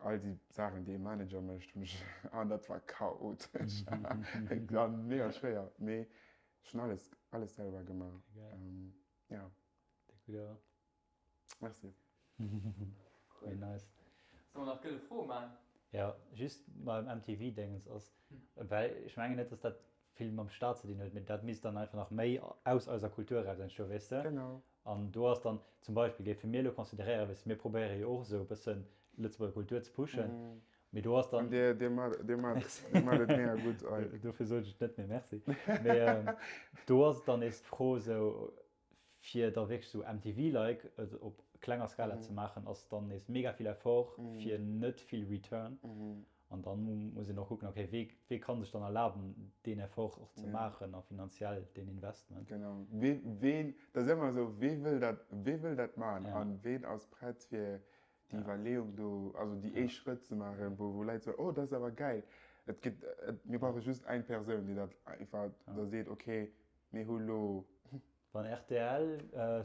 All déi Saachen, déi e Manager mécht, hunn ech, an dat war chaotesch an mega schwéier, mee ech hunn alles, alles selwer gemaach. Ja. Merci. Cool. Nice. Solle mer nach gëlle Froe man? Jo, just beim MTV-Déngens ass, well ech mengen net, dass dat vill mam Staat ze dinn huet, mee dat misst dann einfach nach méi aus eiser Kultur eraus entstoen, weess de? Genau. An do ass dann zum Beispill, géife mir elo consideréieren, weess de, mir probéiere jo och esou e bëssen d'Lëtzebuerger Kultur ze pushen, mee do ass dann. An dir, dir maacht, dir maacht, dir maacht et mega gutt, Ike. Dofir sot ech et net, mee merci. Mee do ass et dann nees d'Fro esou, fir da wierklech esou MTV-like et op klenger Skala ze maachen, ass dann nees mega vill Effort fir net vill Return. An dann muss een och kucken, okay, wee, wee kann sech dann erlaben, deen Effort och ze maachen a finanziell deen Investment. Genau. Wee, ween, dat ass ëmmer esou, wee wëll dat, wee wëll dat maachen a ween ass prett fir déi Iwwerleeung do, also déi éischt Schrëtt ze maachen, wou, wou Leit soen, oh, dat ass awer gäil. Et gëtt, et, mir brauche just eng Persoun, déi dat einfach da seet, okay, mir hu lo. Wann rtl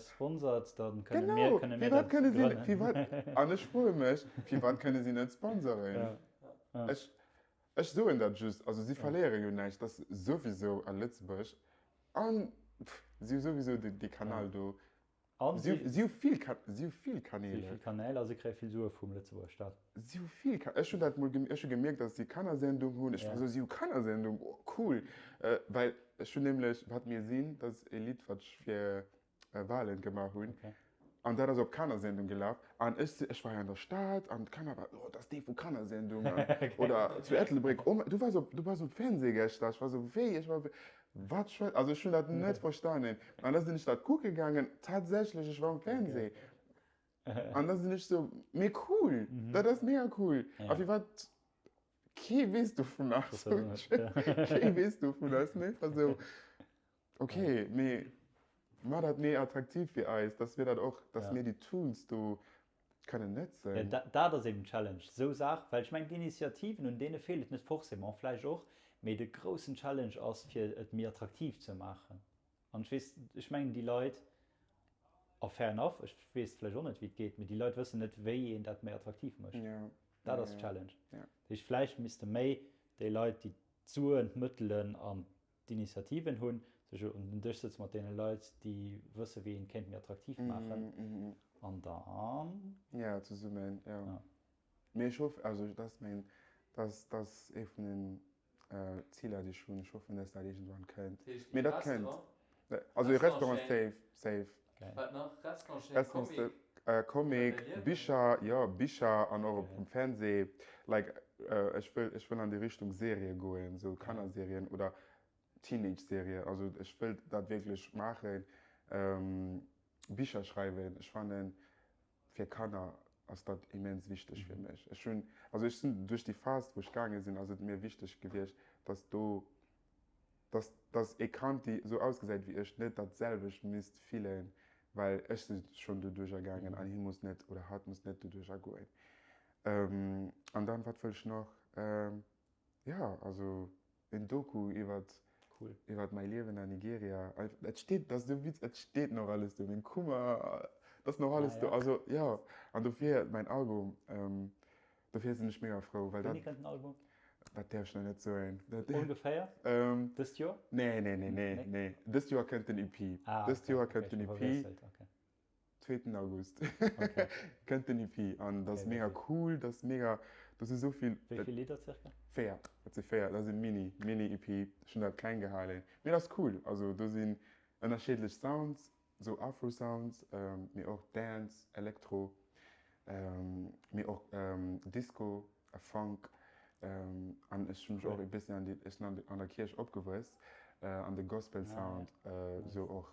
sponsert, da kënne mir, kënne mir dat grënnen. Firwat, an ech froe mech, firwat kënne si net sponsoren? Ech, ech soen dat just, also si verléiere jo näischt, dat ass souwisou a Lëtzebuerg an si hu souwisou dee Kanal do. An si hu vill, si hu vill Kanäle. Si hu vill Kanäle a si kréie vill Sue vum Lëtzebuerger Staat. Si hu vill Kanäle. Ech hunn dat mol, ech hu gemierkt, datt si Kannersendung hunn. Ech war esou, si hu Kannersendung, oh cool. Well ech hunn nämlech Wat mir sinn, dat ass e Lidd, wat ech fir Walen gemaach hunn. An dat ass op Kannersendung gelaf. An ech si, ech war jo an der Stad an d'Kanner waren, oh, dat ass dee vu Kannersendung. Oder zu Ettelbréck, oh, du waars op, du waars um Fernseh gëschter. Ech war esou, wéi? Ech war, Wat schwätzt, also ech hunn dat net verstanen. An da sinn ech dat kucke gaangen, tatsächlech, ech war am Fernseh. An da sinn ech sou, mee cool, dat ass mega cool. A firwat kee weess dovunner? Kee weess dovunner, ass einfach sou, okay, mee mar dat méi attraktiv fir eis, dass mir dat och, dass mir déi Tools do Kënnen nëtzen. Jo, dat ass eben d'Challenge, esou Saach, well ech mengen d'Initiativen, un deene feelt et net forcément, vläicht och, mee de groussen Challenge ass fir et méi attraktiv ze maachen. An ech weess, ech mengen déi Leit, a fair enough, ech weess vläicht och net wéi et geet, mee déi Leit wëssen net wéi een dat méi attraktiv mécht. Dat ass d'Challenge. Dat heescht, vläicht misste méi déi Leit, déi d'Suen, d'Mëttelen an d'Initiativen hunn, sech un den Dësch sëtze mat deene Leit, déi wësse wéi een kéint méi attraktiv maachen an dann. Jo, zesummen, jo. Mee ech hoff, also dat ass mäin, dat ass, dat ass ee vun den Ziler, déi ech hunn. Ech hoffen, dass dat iergendwann kënnt. Mee dat kënnt. Also ee Restaurant safe, safe. Wat nach? Restaurant, Comic? Comic, Bicher, jo, Bicher an och um Fernseh. Like, ech wëll, ech wëll an déi Richtung Serie goen, sou Kannerserien oder Teenage-Serie. Also ech wëll dat wierklech maachen. Bicher schreiwen, ech fannen, fir Kanner ass dat immens wichteg fir mech. Ech hunn, also ech sinn duerch déi Phas, wou ech gaange sinn, ass et mir wichteg gewiescht, dass do dass dass ee Kand déi esou ausgesäit wéi ech net dat selwecht misst fillen, well ech si schonn doduercher gaangen an hie muss net oder hatt muss net doduercher goen. An dann, wat wëll ech nach? Jo, also en Doku iwwert Cool. iwwert mäi Liewen an Nigeria. Et steet, dat ass esou witzeg, et steet nach alles do, meng Kummer, dat ass nach alles do. Also jo, an dofir mäin Album, Dofir sinn ech mega frou, well dat. Wéini kënnt den Album? Dat däerf ech nach net soen. Ongeféier? Dëst Joer? Nee, nee, nee, nee, nee. Dëst Joer kënnt den EP. Ah, okay. Dëst Joer kënnt den EP. Okay. Zweeten August kënnt den EP an dat ass mega cool, dat ass mega, do si sou vill. Wéi vill Lidder circa? 4, dat si 4, dat ass e Mini, Mini-EP. Ech hunn dat kleng gehalen, mee dat ass cool. Also do sinn ënnerschiddlech Sounds, Sou Afro Sounds, mee och Dance, Elektro, mee och Disco a Funk. An ech hu mech och e bëssen an déi, ech sinn an der Kierch opgewuess, an de Gospel Sound sou och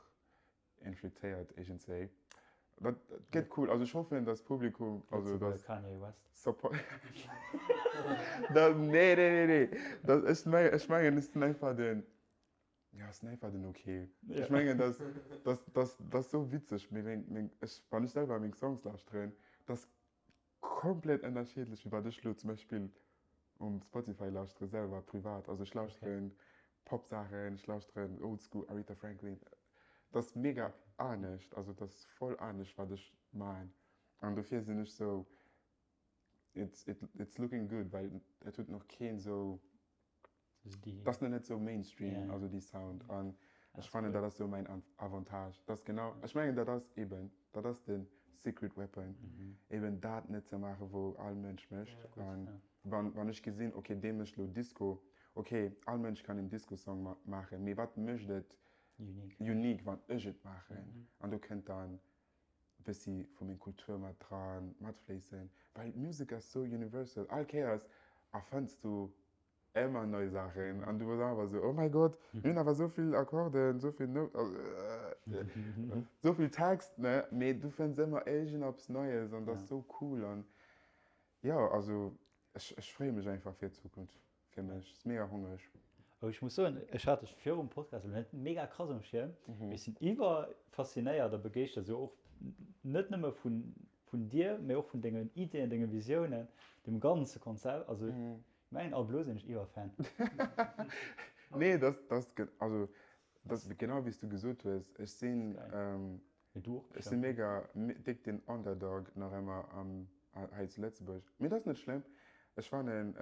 infiltréiert iergendswéi. Dat gëtt cool. Also ech hoffen, dass d'Publikum, also dass. Kanye West. Support. Nee, nee, nee, nee. Dat, ech mengen, ech mengen, ech sinn einfach den. Ja, ass einfach den ok. Ech mengen dass dass dass dass sou witzeg, mee meng meng ech wann ech selwer meng Songs lauschteren, dass komplett ënnerschiedlech wéi wat ech lo zum Beispill um Spotify lauschtere selwer privat. Also ech lauschteren Pop-Saachen, ech lauschteren Oldschool Aretha Franklin, dass mega anescht, also dass voll anescht wat ech maan an dofir sinn ech sou it's it it's looking good, well et huet nach keen sou Dat ass nach net sou Mainstream, also déi Sound. An ech fannen, dat ass sou mäin Avantage. Dat ass genau, ech mengen, dat ass eben, dat ass de secret weapon, eben dat net ze maachen, wou all Mënsch mécht. An wann, wann ech gesinn, okay, dee mécht elo Disco, okay, all Mënsch kann en Disco-Song maachen, mee wat mécht et unique, wann ech et maachen? An do kënnt dann e bëssi vu meng Kultur mat dran, matfléissen, well Music ass sou universal. All Kéiers erfënns du Emmer nei Saachen an du bass awer sou, oh mäi Gott, mir hunn awer sou vill Akkorden, sou vill Nouten, sou vill Text, ne, mee du fënns ëmmer iergendeppes Neies an dat ass sou cool an jo, also ech ech freeë mech einfach fir d'Zukunft fir mech, ech si mega hongreg. Oh, ech muss soen, ech hat dech virum Podcast elo net mega krass um Schierm, mee ech sinn iwwer faszinéiert a begeeschtert, esou och net nëmme vun vun dir, mee och vun dengen Ideeën, denge Visiounen, dem ganze Konzept, also. Mengen ab elo sinn ech Iwwer-Fan. Nee, dat ass, also dat ass genau wéi s du gesot hues. Ech sinn, ech si mega déck den Underdog nach ëmmer hei zu Lëtzebuerg. Mee dat ass net schlëmm. Ech fannen,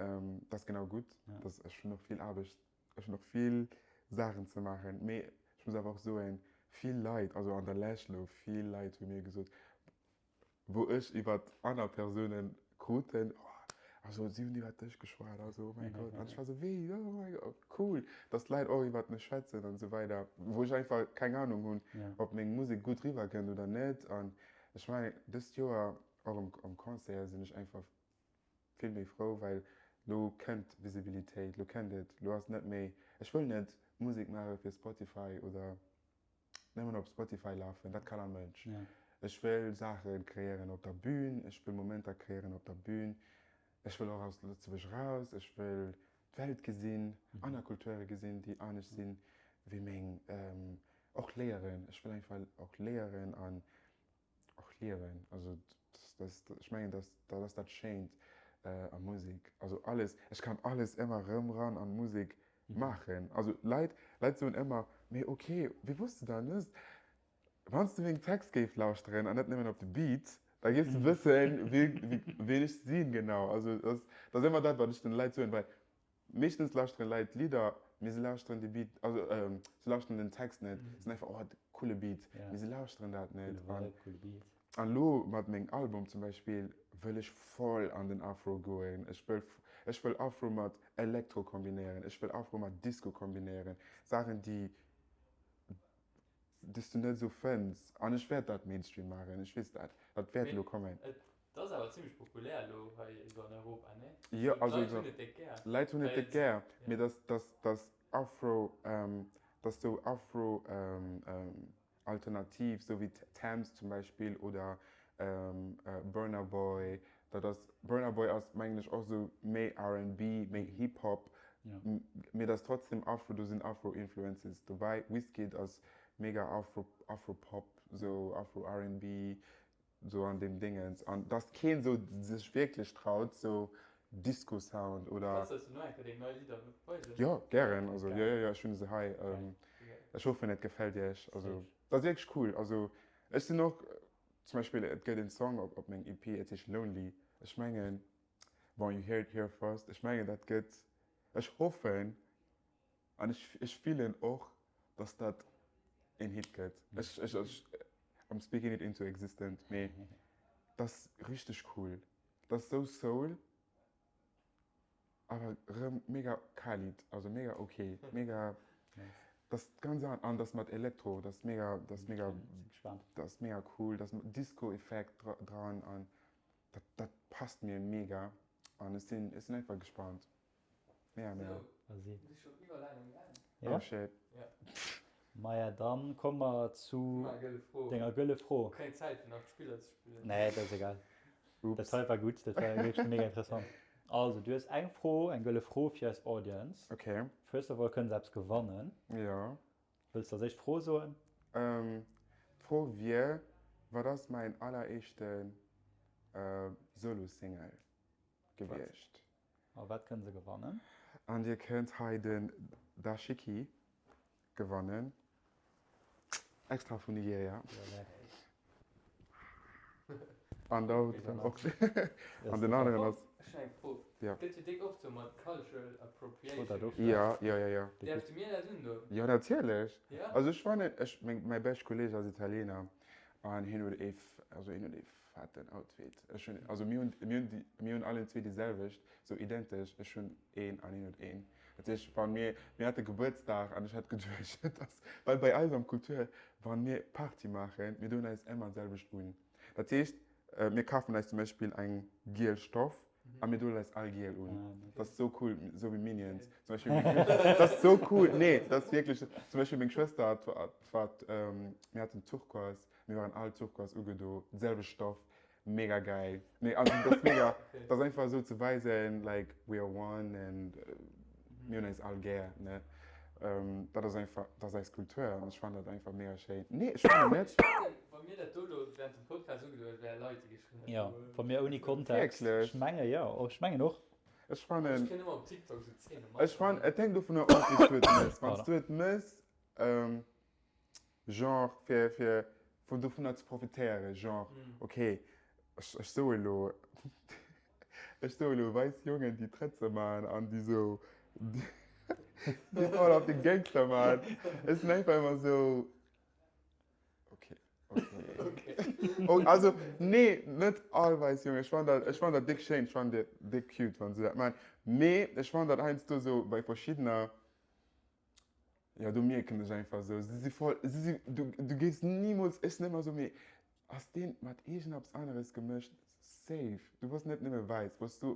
dat ass genau gutt, dass ech hunn och vill Aarbecht, ech hunn och vill Saachen ze maachen. Mee ech muss awer och soen, vill Leit, also an der Lescht elo, vill Leit hu mir gesot, wou ech iwwert aner Persounen kruten, oh, also si hunn iwwert dech geschwat, also oh mäi Gott, an ech war sou, wéi, oh mäi Gott, cool, dass d'Leit och iwwert mech schwätzen an esou weider, wou ech einfach keng Ahnung hunn, ob meng Musek gutt riwwer kënnt oder net. An ech mengen, dëst Joer och am Concert sinn ech einfach vill méi frou, well lo kënnt d'Visibilitéit, lo kënnt et, lo ass net méi, ech wëll net Musek maache fir Spotify oder nëmmen op Spotify lafen, dat kann all Mënsch. Ech wëll Saache kreéieren op der Bühn, ech wëll Momenter kreéieren op der Bühn, ech wëll och aus Lëtzebuerg eraus, ech wëll d'Welt gesinn, aner Kulture gesinn, déi anescht sinn wéi meng, och léieren, ech wëll einfach och léieren an och liewen. Also dat, ech mengen, dat, dat ass dat Schéint a Musek. Also alles, ech kann alles ëmmer erëm ran an d'Musek maachen. Also Leit, Leit soen ëmmer, mee ok, wéi wosst de dann dëst? Wann s de meng Text géif lauschteren an net nëmmen op de Beat, da géifs de wëssen, wien, wien ech sinn genau. Also dat ass, dat ass ëmmer dat, wat ech den Leit soen, well Meeschtens lauschteren Leit d'Lidder, mee se lauschteren de Beat, also se lauschteren den Text net. Se sinn einfach, oh, coole Beat, mee se lauschteren dat net. An elo mat mengem Album zum Beispill wëll ech voll an den Afro goen. Ech wëll, ech wëll Afro mat Elektro kombinéieren, ech wëll Afro mat Disco kombinéieren, Saachen déi déi s du net esou fënns. An ech wäert dat Mainstream maachen, ech weess dat, dat wäert elo kommen. Et ass awer zimlech populär elo hei esou an Europa, nee? Jo, also D'Leit hunn et déck gär. Leit hunn et déck gär, mee dass, dass, dass Afro, dass sou Afro Alternativ, sou wéi Tems zum Beispill oder Burna Boy, dat ass, Burna Boy ass mengen ech och sou méi RnB, méi Hip Hop, mee dat ass trotzdem Afro, do sinn Afro Influences dobäi. Wizkid ass mega Afro, Afro Pop, sou Afro RnB, Sou an deem Dingens. An dass keen sou sech wierklech traut, sou Disco Sound oder. Kanns eis duerno eng Kéier deng nei Lidder weisen? Jo, gären. Also jo, jo, jo, ech hunn se hei. Ech hoffen et gefält iech. Also dat ass wierklech cool. Also ech sinn och zum Beispill, et gëtt en Song op op meng EP, et heescht Lonely. Ech mengen, bon, you hear it here first, ech mengen dat gëtt, ech hoffen, An ech, ech fillen och, dass dat een Hit gëtt. Ech, ech, ech, I'm speaking it into existence, mee dat ass richteg cool. Dat ass sou Soul, awer rëm mega Khalid, also mega ok, mega, dat ass ganz an, an dat ass mat Elektro, dat ass mega, dat ass mega, dat ass mega cool, dat ass mat Disco-Effekt dran an dat, dat passt mir mega an ech sinn, ech sinn einfach gespannt. Mega, mega. Ja? Oh shit. Maja, dann komme mer zu denger gëlle Fro. Keng Zäit fir nach d'Spiller ze spillen. Nee, dat ass egal. Ups. Dat hei war gutt, dat war wierklech mega interessant. Also, du hues eng Fro, eng gëlle Fro fir eis Audience. Okay. First of all kënne se eppes gewannen. Jo. Wëlls de als éischt d'Fro soen? D'Fro wier, Wat ass mäin alleréischte Solo-Single gewiescht? A wat kënne se gewannen? An dir kënnt hei den Dashiki gewannen, extra vun Nigeria. An da och an den aneren ass. Ech hunn eng Fro. Ja. Et gëtt jo déck oft sou mat Cultural Appropriation. Ja, ja, ja, ja. Däerfte mir dat undoen? Jo, natierlech. Ja? Also ech fannen, ech, meng, mäi beschte Kolleeg ass Italiener an hien huet ee, also hien huet ee fetten Outfit. Ech hunn, also mir hunn, mir hunn déi, mir hunn allen zwee déi selwecht, sou identesch. Ech hunn een an hien huet een. Dat heescht, wann mir, mir hate Gebuertsdag an ech hat geduecht, et ass, well bei eis am Kultur, wann mir Party maachen, mir doen eis ëmmer d'selwecht un. Dat heescht, mir kafen eis zum Beispill eng giel Stoff a mir doen eis all giel un. Dat ass sou cool, sou wéi Minions. Zum Beispill meng, dat ass sou cool, nee, dat ass wierklech, zum Beispill meng Schwëster hat, hat, mir haten Turquoise, Mir waren all turquoise ugedo, d'selwecht Stoff, mega geil. Nee, also dat ass mega, dat ass einfach esou ze weisen, like we are one and mir hunn eis all gär, ne. Dat ass einfach, dat ass eis Kultur an ech fannen dat einfach mega schéin. Nee, ech fannen net. Wa mir dat do elo während dem Podcast ugedo hätten, wäre Leit, déi geschriwwen hätten. Jo, wa mir ouni Kontext. Wierklech? Ech menge jo, ech mengen och. Ech fannen. Ech kréien ëmmer op TikTok sou Zeene mat. Ech fannen, et hänkt dovunner of, wéi s du et mëss. Wann s du et mëss, genre fir, fir vun dovunner ze profitéieren, genre, ok, ech, ech soe lo, ech soe lo wäiss Jongen, déi Trëtze maachen an déi sou, déi voll op de Gangster maachen. Ech sinn einfach ëmmer sou, ok, ok. Oh, also, nee, net all wäiss Jongen. Ech fannen dat, ech fannen dat déck schéin, ech fannen dat déck cute, wann se dat maachen. Mee ech fannen dat heiansdo sou bei verschiddener, Jo, do mierken ech einfach esou, si si voll, si si, du, du géifs nimools, ech sinn ëmmer esou, mee ass deen mat iergendeppes aneres gemëscht? Safe, du bass net nëmme wäiss, bass du,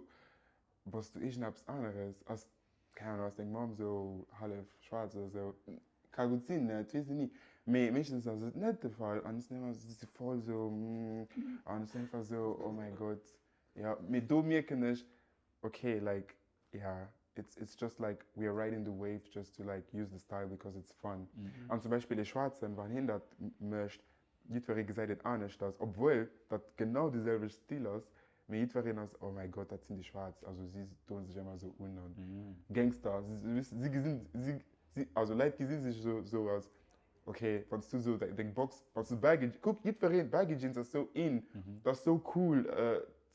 bass du iergendeppes aneres? Ass, keng Ahnung, ass deng Mamm esou hallef schwaarz oder esou? Ka gutt sinn, ne, et weess een ni, mee meeschtens ass et net de Fall an ech sinn ëmmer, si si voll esou, an ech sinn einfach esou, oh mäi Gott, jo, mee do mierken ech, okay, like, yeah it's it's just like we are riding the wave just to like use the style because it's fun. An zum Beispill ee Schwaarzen, wann hien dat mécht, jiddweree gesäit et aneschters, obwuel dat genau de selwecht Stil ass, mee jiddwereen ass, oh mäi Gott, dat sinn déi Schwaarz, also si doen sech ëmmer esou un an Gangster, si gesinn, si, si, also Leit gesi sech esou esou als, ok, wann s du esou deng Box, wann s du Baggy, kuck, jiddwereen, Baggy Jeans ass esou in, dat ass esou cool,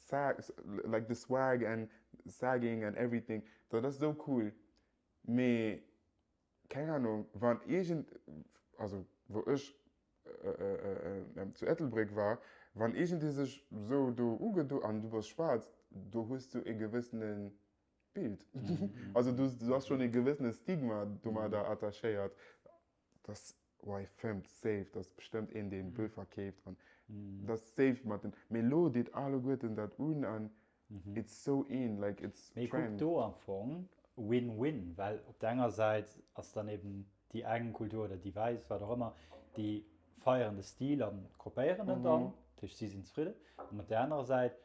Sag, like the swag and sagging and everything, dat ass esou cool, mee keng Ahnung, wann iergend, also wou ech zu Ettelbréck war, wann iergendee sech esou do ugedo an du bass schwaarz, do hues du e gewëssene Bild, also du ass schonn e gewëssene Stigma domadder attachéiert. Dass wei fëmmt safe, dass bestëmmt een deen Bö verkeeft an dass safe mat den, mee lo deet alleguerten dat un an it's so in, like it's Mee kuck trend. do am Fong win-win, well op der enger Säit ass dann eben déi eng Kultur oder déi wäiss, wat och ëmmer, déi feieren de Stil an kopéieren en dann, dat heescht si sinn zefridden, an op der anerer Säit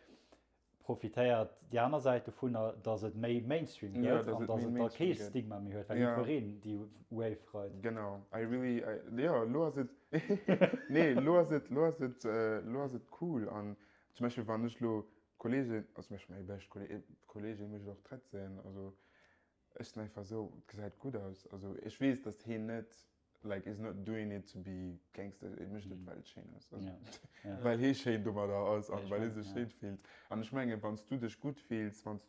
profitéiert déi aner Säit dovunner, datt et méi Mainstream gëtt an datt et da kee Stigma méi huet, well jiddwereen déi Wave reit. Genau, I really, I, jo, elo ass et, nee, elo ass et, elo ass et, elo ass et cool an zum Beispill wann ech elo Kolleegen, also zum Beispill mäi bescht Kolleegin mécht och Tretzen, also ech sinn einfach esou, et gesäit gutt aus, also ech weess, datt hien net Like he's not doing it to be gangster, e mécht et well et schéin ass. Also, Ja. well hee schéin domadder ass an Ja, ich well hee mein, sech ja. schéin fillt. An ech mengen, wann s du dech gutt fills, wann s,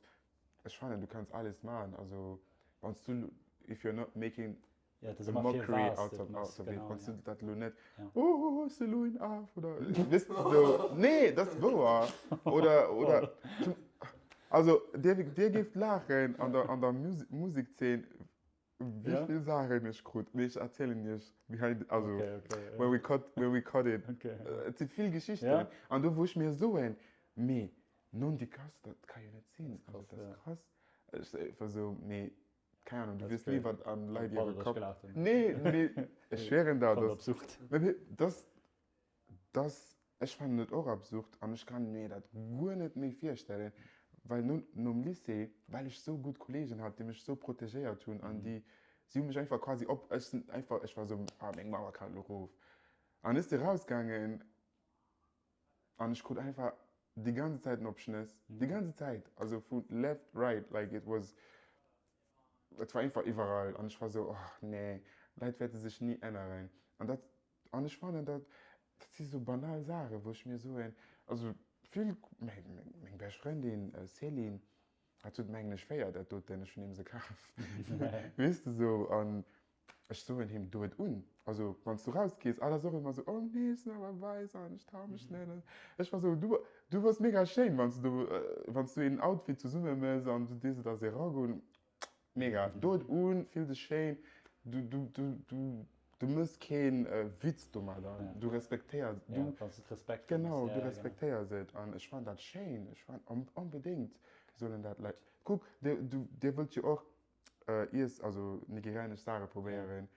ech fannen, du kanns alles maachen. Also wann s du, if you're not making Ja, et ass a ëmmer fir mockery was out du et of, méchs, out of it, genau, wann s ja. du dat elo net, Ja. oh, hues de elo een Af oder, weess de sou, nee, dat ass wouer. Oder, oder, zum, also dir, dir géift laachen an der, an der Mus Musekszeen, Wéi Ja. vill Saachen ech krut. Mee ech erzielen iech behind, also Okay, okay, ja. when we cut, when we cut it. Okay. Et si vill Geschichten. Ja. An do wou ech mir soen, mee non déi Kass, dat ka jo net sinn. Das Also krass, dat ass ja. krass. Ech war sou, mee keng Ahnung, du Das weess ni geil. wat an Leit Pardon, hire dass ech Kapp. gelaacht hunn. Nee, mee ech schwéieren der, Fand dass, absurd. mee mee dass, dass, ech fannen et och absurd an ech kann mir dat guer net méi virstellen, well no, nom Lycée, well ech sou gutt Kollegen hat, déi mech sou protegéiert hunn an déi, si hu mech einfach quasi op, ech sinn einfach, ech war sou, ah meng Mauer kann elo erof. An ech si rausgaangen an ech krut einfach déi ganze Zäit en op Schnëss, déi ganze Zäit, also vu left, right, like it was, et war einfach iwwerall an ech war sou, oh nee, Leit wäerte sech ni änneren an dat, An ech fannen dat, dat si sou banal Saachen, wou ech mir soen, also vill, meng bescht Frëndin Céline, hat huet mengen ech 4 dat doten, ech hunn him se kaf, weess de sou. An ech soen him, do et un, also wann s du rausgees, all ass och ëmmer sou, oh nee, ech sinn awer wäiss an ech trau mech net. Ech war sou, du, du bass mega schéin, wann s du, wann s du een Outfit zesumme mëss an du dees et als ee Rack un. Mega, do et un, fill dech schéin, du, du, du, du, du mëss keen Witz domadder, du respektéiers, du, Ja, wann s de Respekt genau, du respektéiers et an ech fannen dat schéin, ech fannen onbedéngt sollen dat Leit, kuck, dir, du, dir wëllt jo och Iess, also nigerianesch Saache probéieren.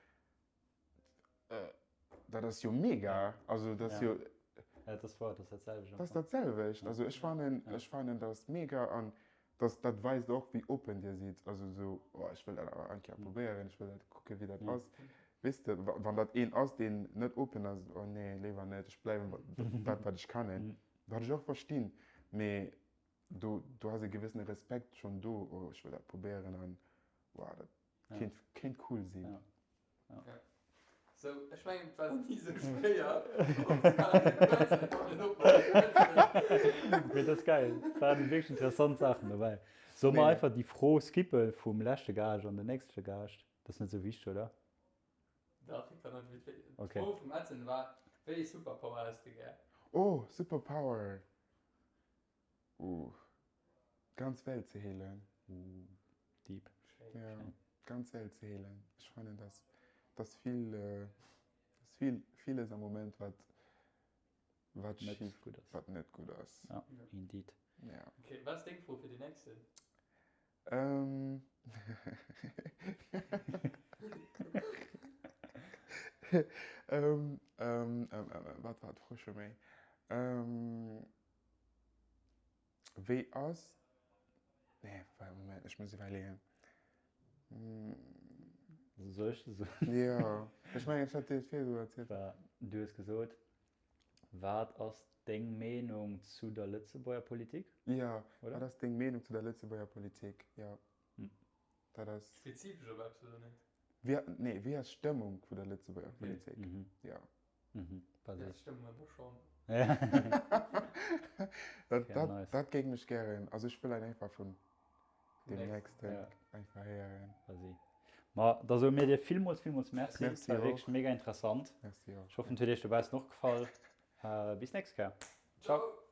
Dat ass jo mega, also dat ass jo. Ja, dat ass wouer, dat ass dat selwecht. Dat ass dat selwecht. Also ech fannen, ech fannen dat ass mega an dat, dat weist och wéi open dir sidd. Also esou, oh ech wëll dat awer eng Kéier probéieren, ech wëll dat kucke wéi dat ass. Weess de, wann dat een ass deen net open ass, oh nee léiwer net, ech bleiwen dat wat ech kennen. Wat ech och verstinn, mee. Do, do ass e gewëssene Respekt schonn do, oh ech wëll dat probéieren an wow, dat kéint, kéint cool sinn. Ja. Ja. Ja. Sou, ech mengen et war ni sou schwéier. Mee dat ass geil, et waren wierklech interessant Saachen dobäi. Solle mer einfach déi Fro skippe vum leschte Gaascht an den nächste Gaascht? Dat ass net sou wichteg, oder? Dach, ich kann net wéi. Okay. D'Fro vum Edson war, wéi ee Superpower häss de gär? Oh, Superpower! Uh, d'ganz Welt ze heelen. Uh, deep. Schéin. Ja, Schéin. d'ganz Welt ze heelen. Ech fannen, dass, dass vill, äh, dass vill, villes am Moment, wat, wat Net schief, gutt ass. wat net gutt ass. Ja, indeed. Ja. Okay, wat ass deng Fro fir déi nächsten? Ähm. ähm, ähm, ähm, ähm, wat war d'Fro scho méi? Ähm, wéi ass. Nee, Moment, ech muss iwwerleeën. Soll ech se soen? Jo, ech mengen, ech hat dir et virdu erzielt. Du hues gesot, Wat ass deng Meenung zu der Lëtzebuerger Politik? Jo, Oder? wat ass deng Meenung zu der Lëtzebuerger Politik? Jo, dat ass. Spezifesch op eppes oder net? Wéi, nee, wéi ass d'Stëmmung vu der Lëtzebuerger Okay. Politik? Jo. Mhm, Wéi vas-y. ass d'Stëmmung an der Chamber? Dat, Okay, dat, nice. dat géing mech gären, also ech wëll einfach vun Dem nächsten. Ja. Einfach héieren. Vas-y. Ma da soe mir dir villmools, villmools Merci. Merci War och. wierklech mega interessant. Merci och. Ech hoffen, et huet iech dobaussen och gefall. Bis nächst Kéier. Ciao.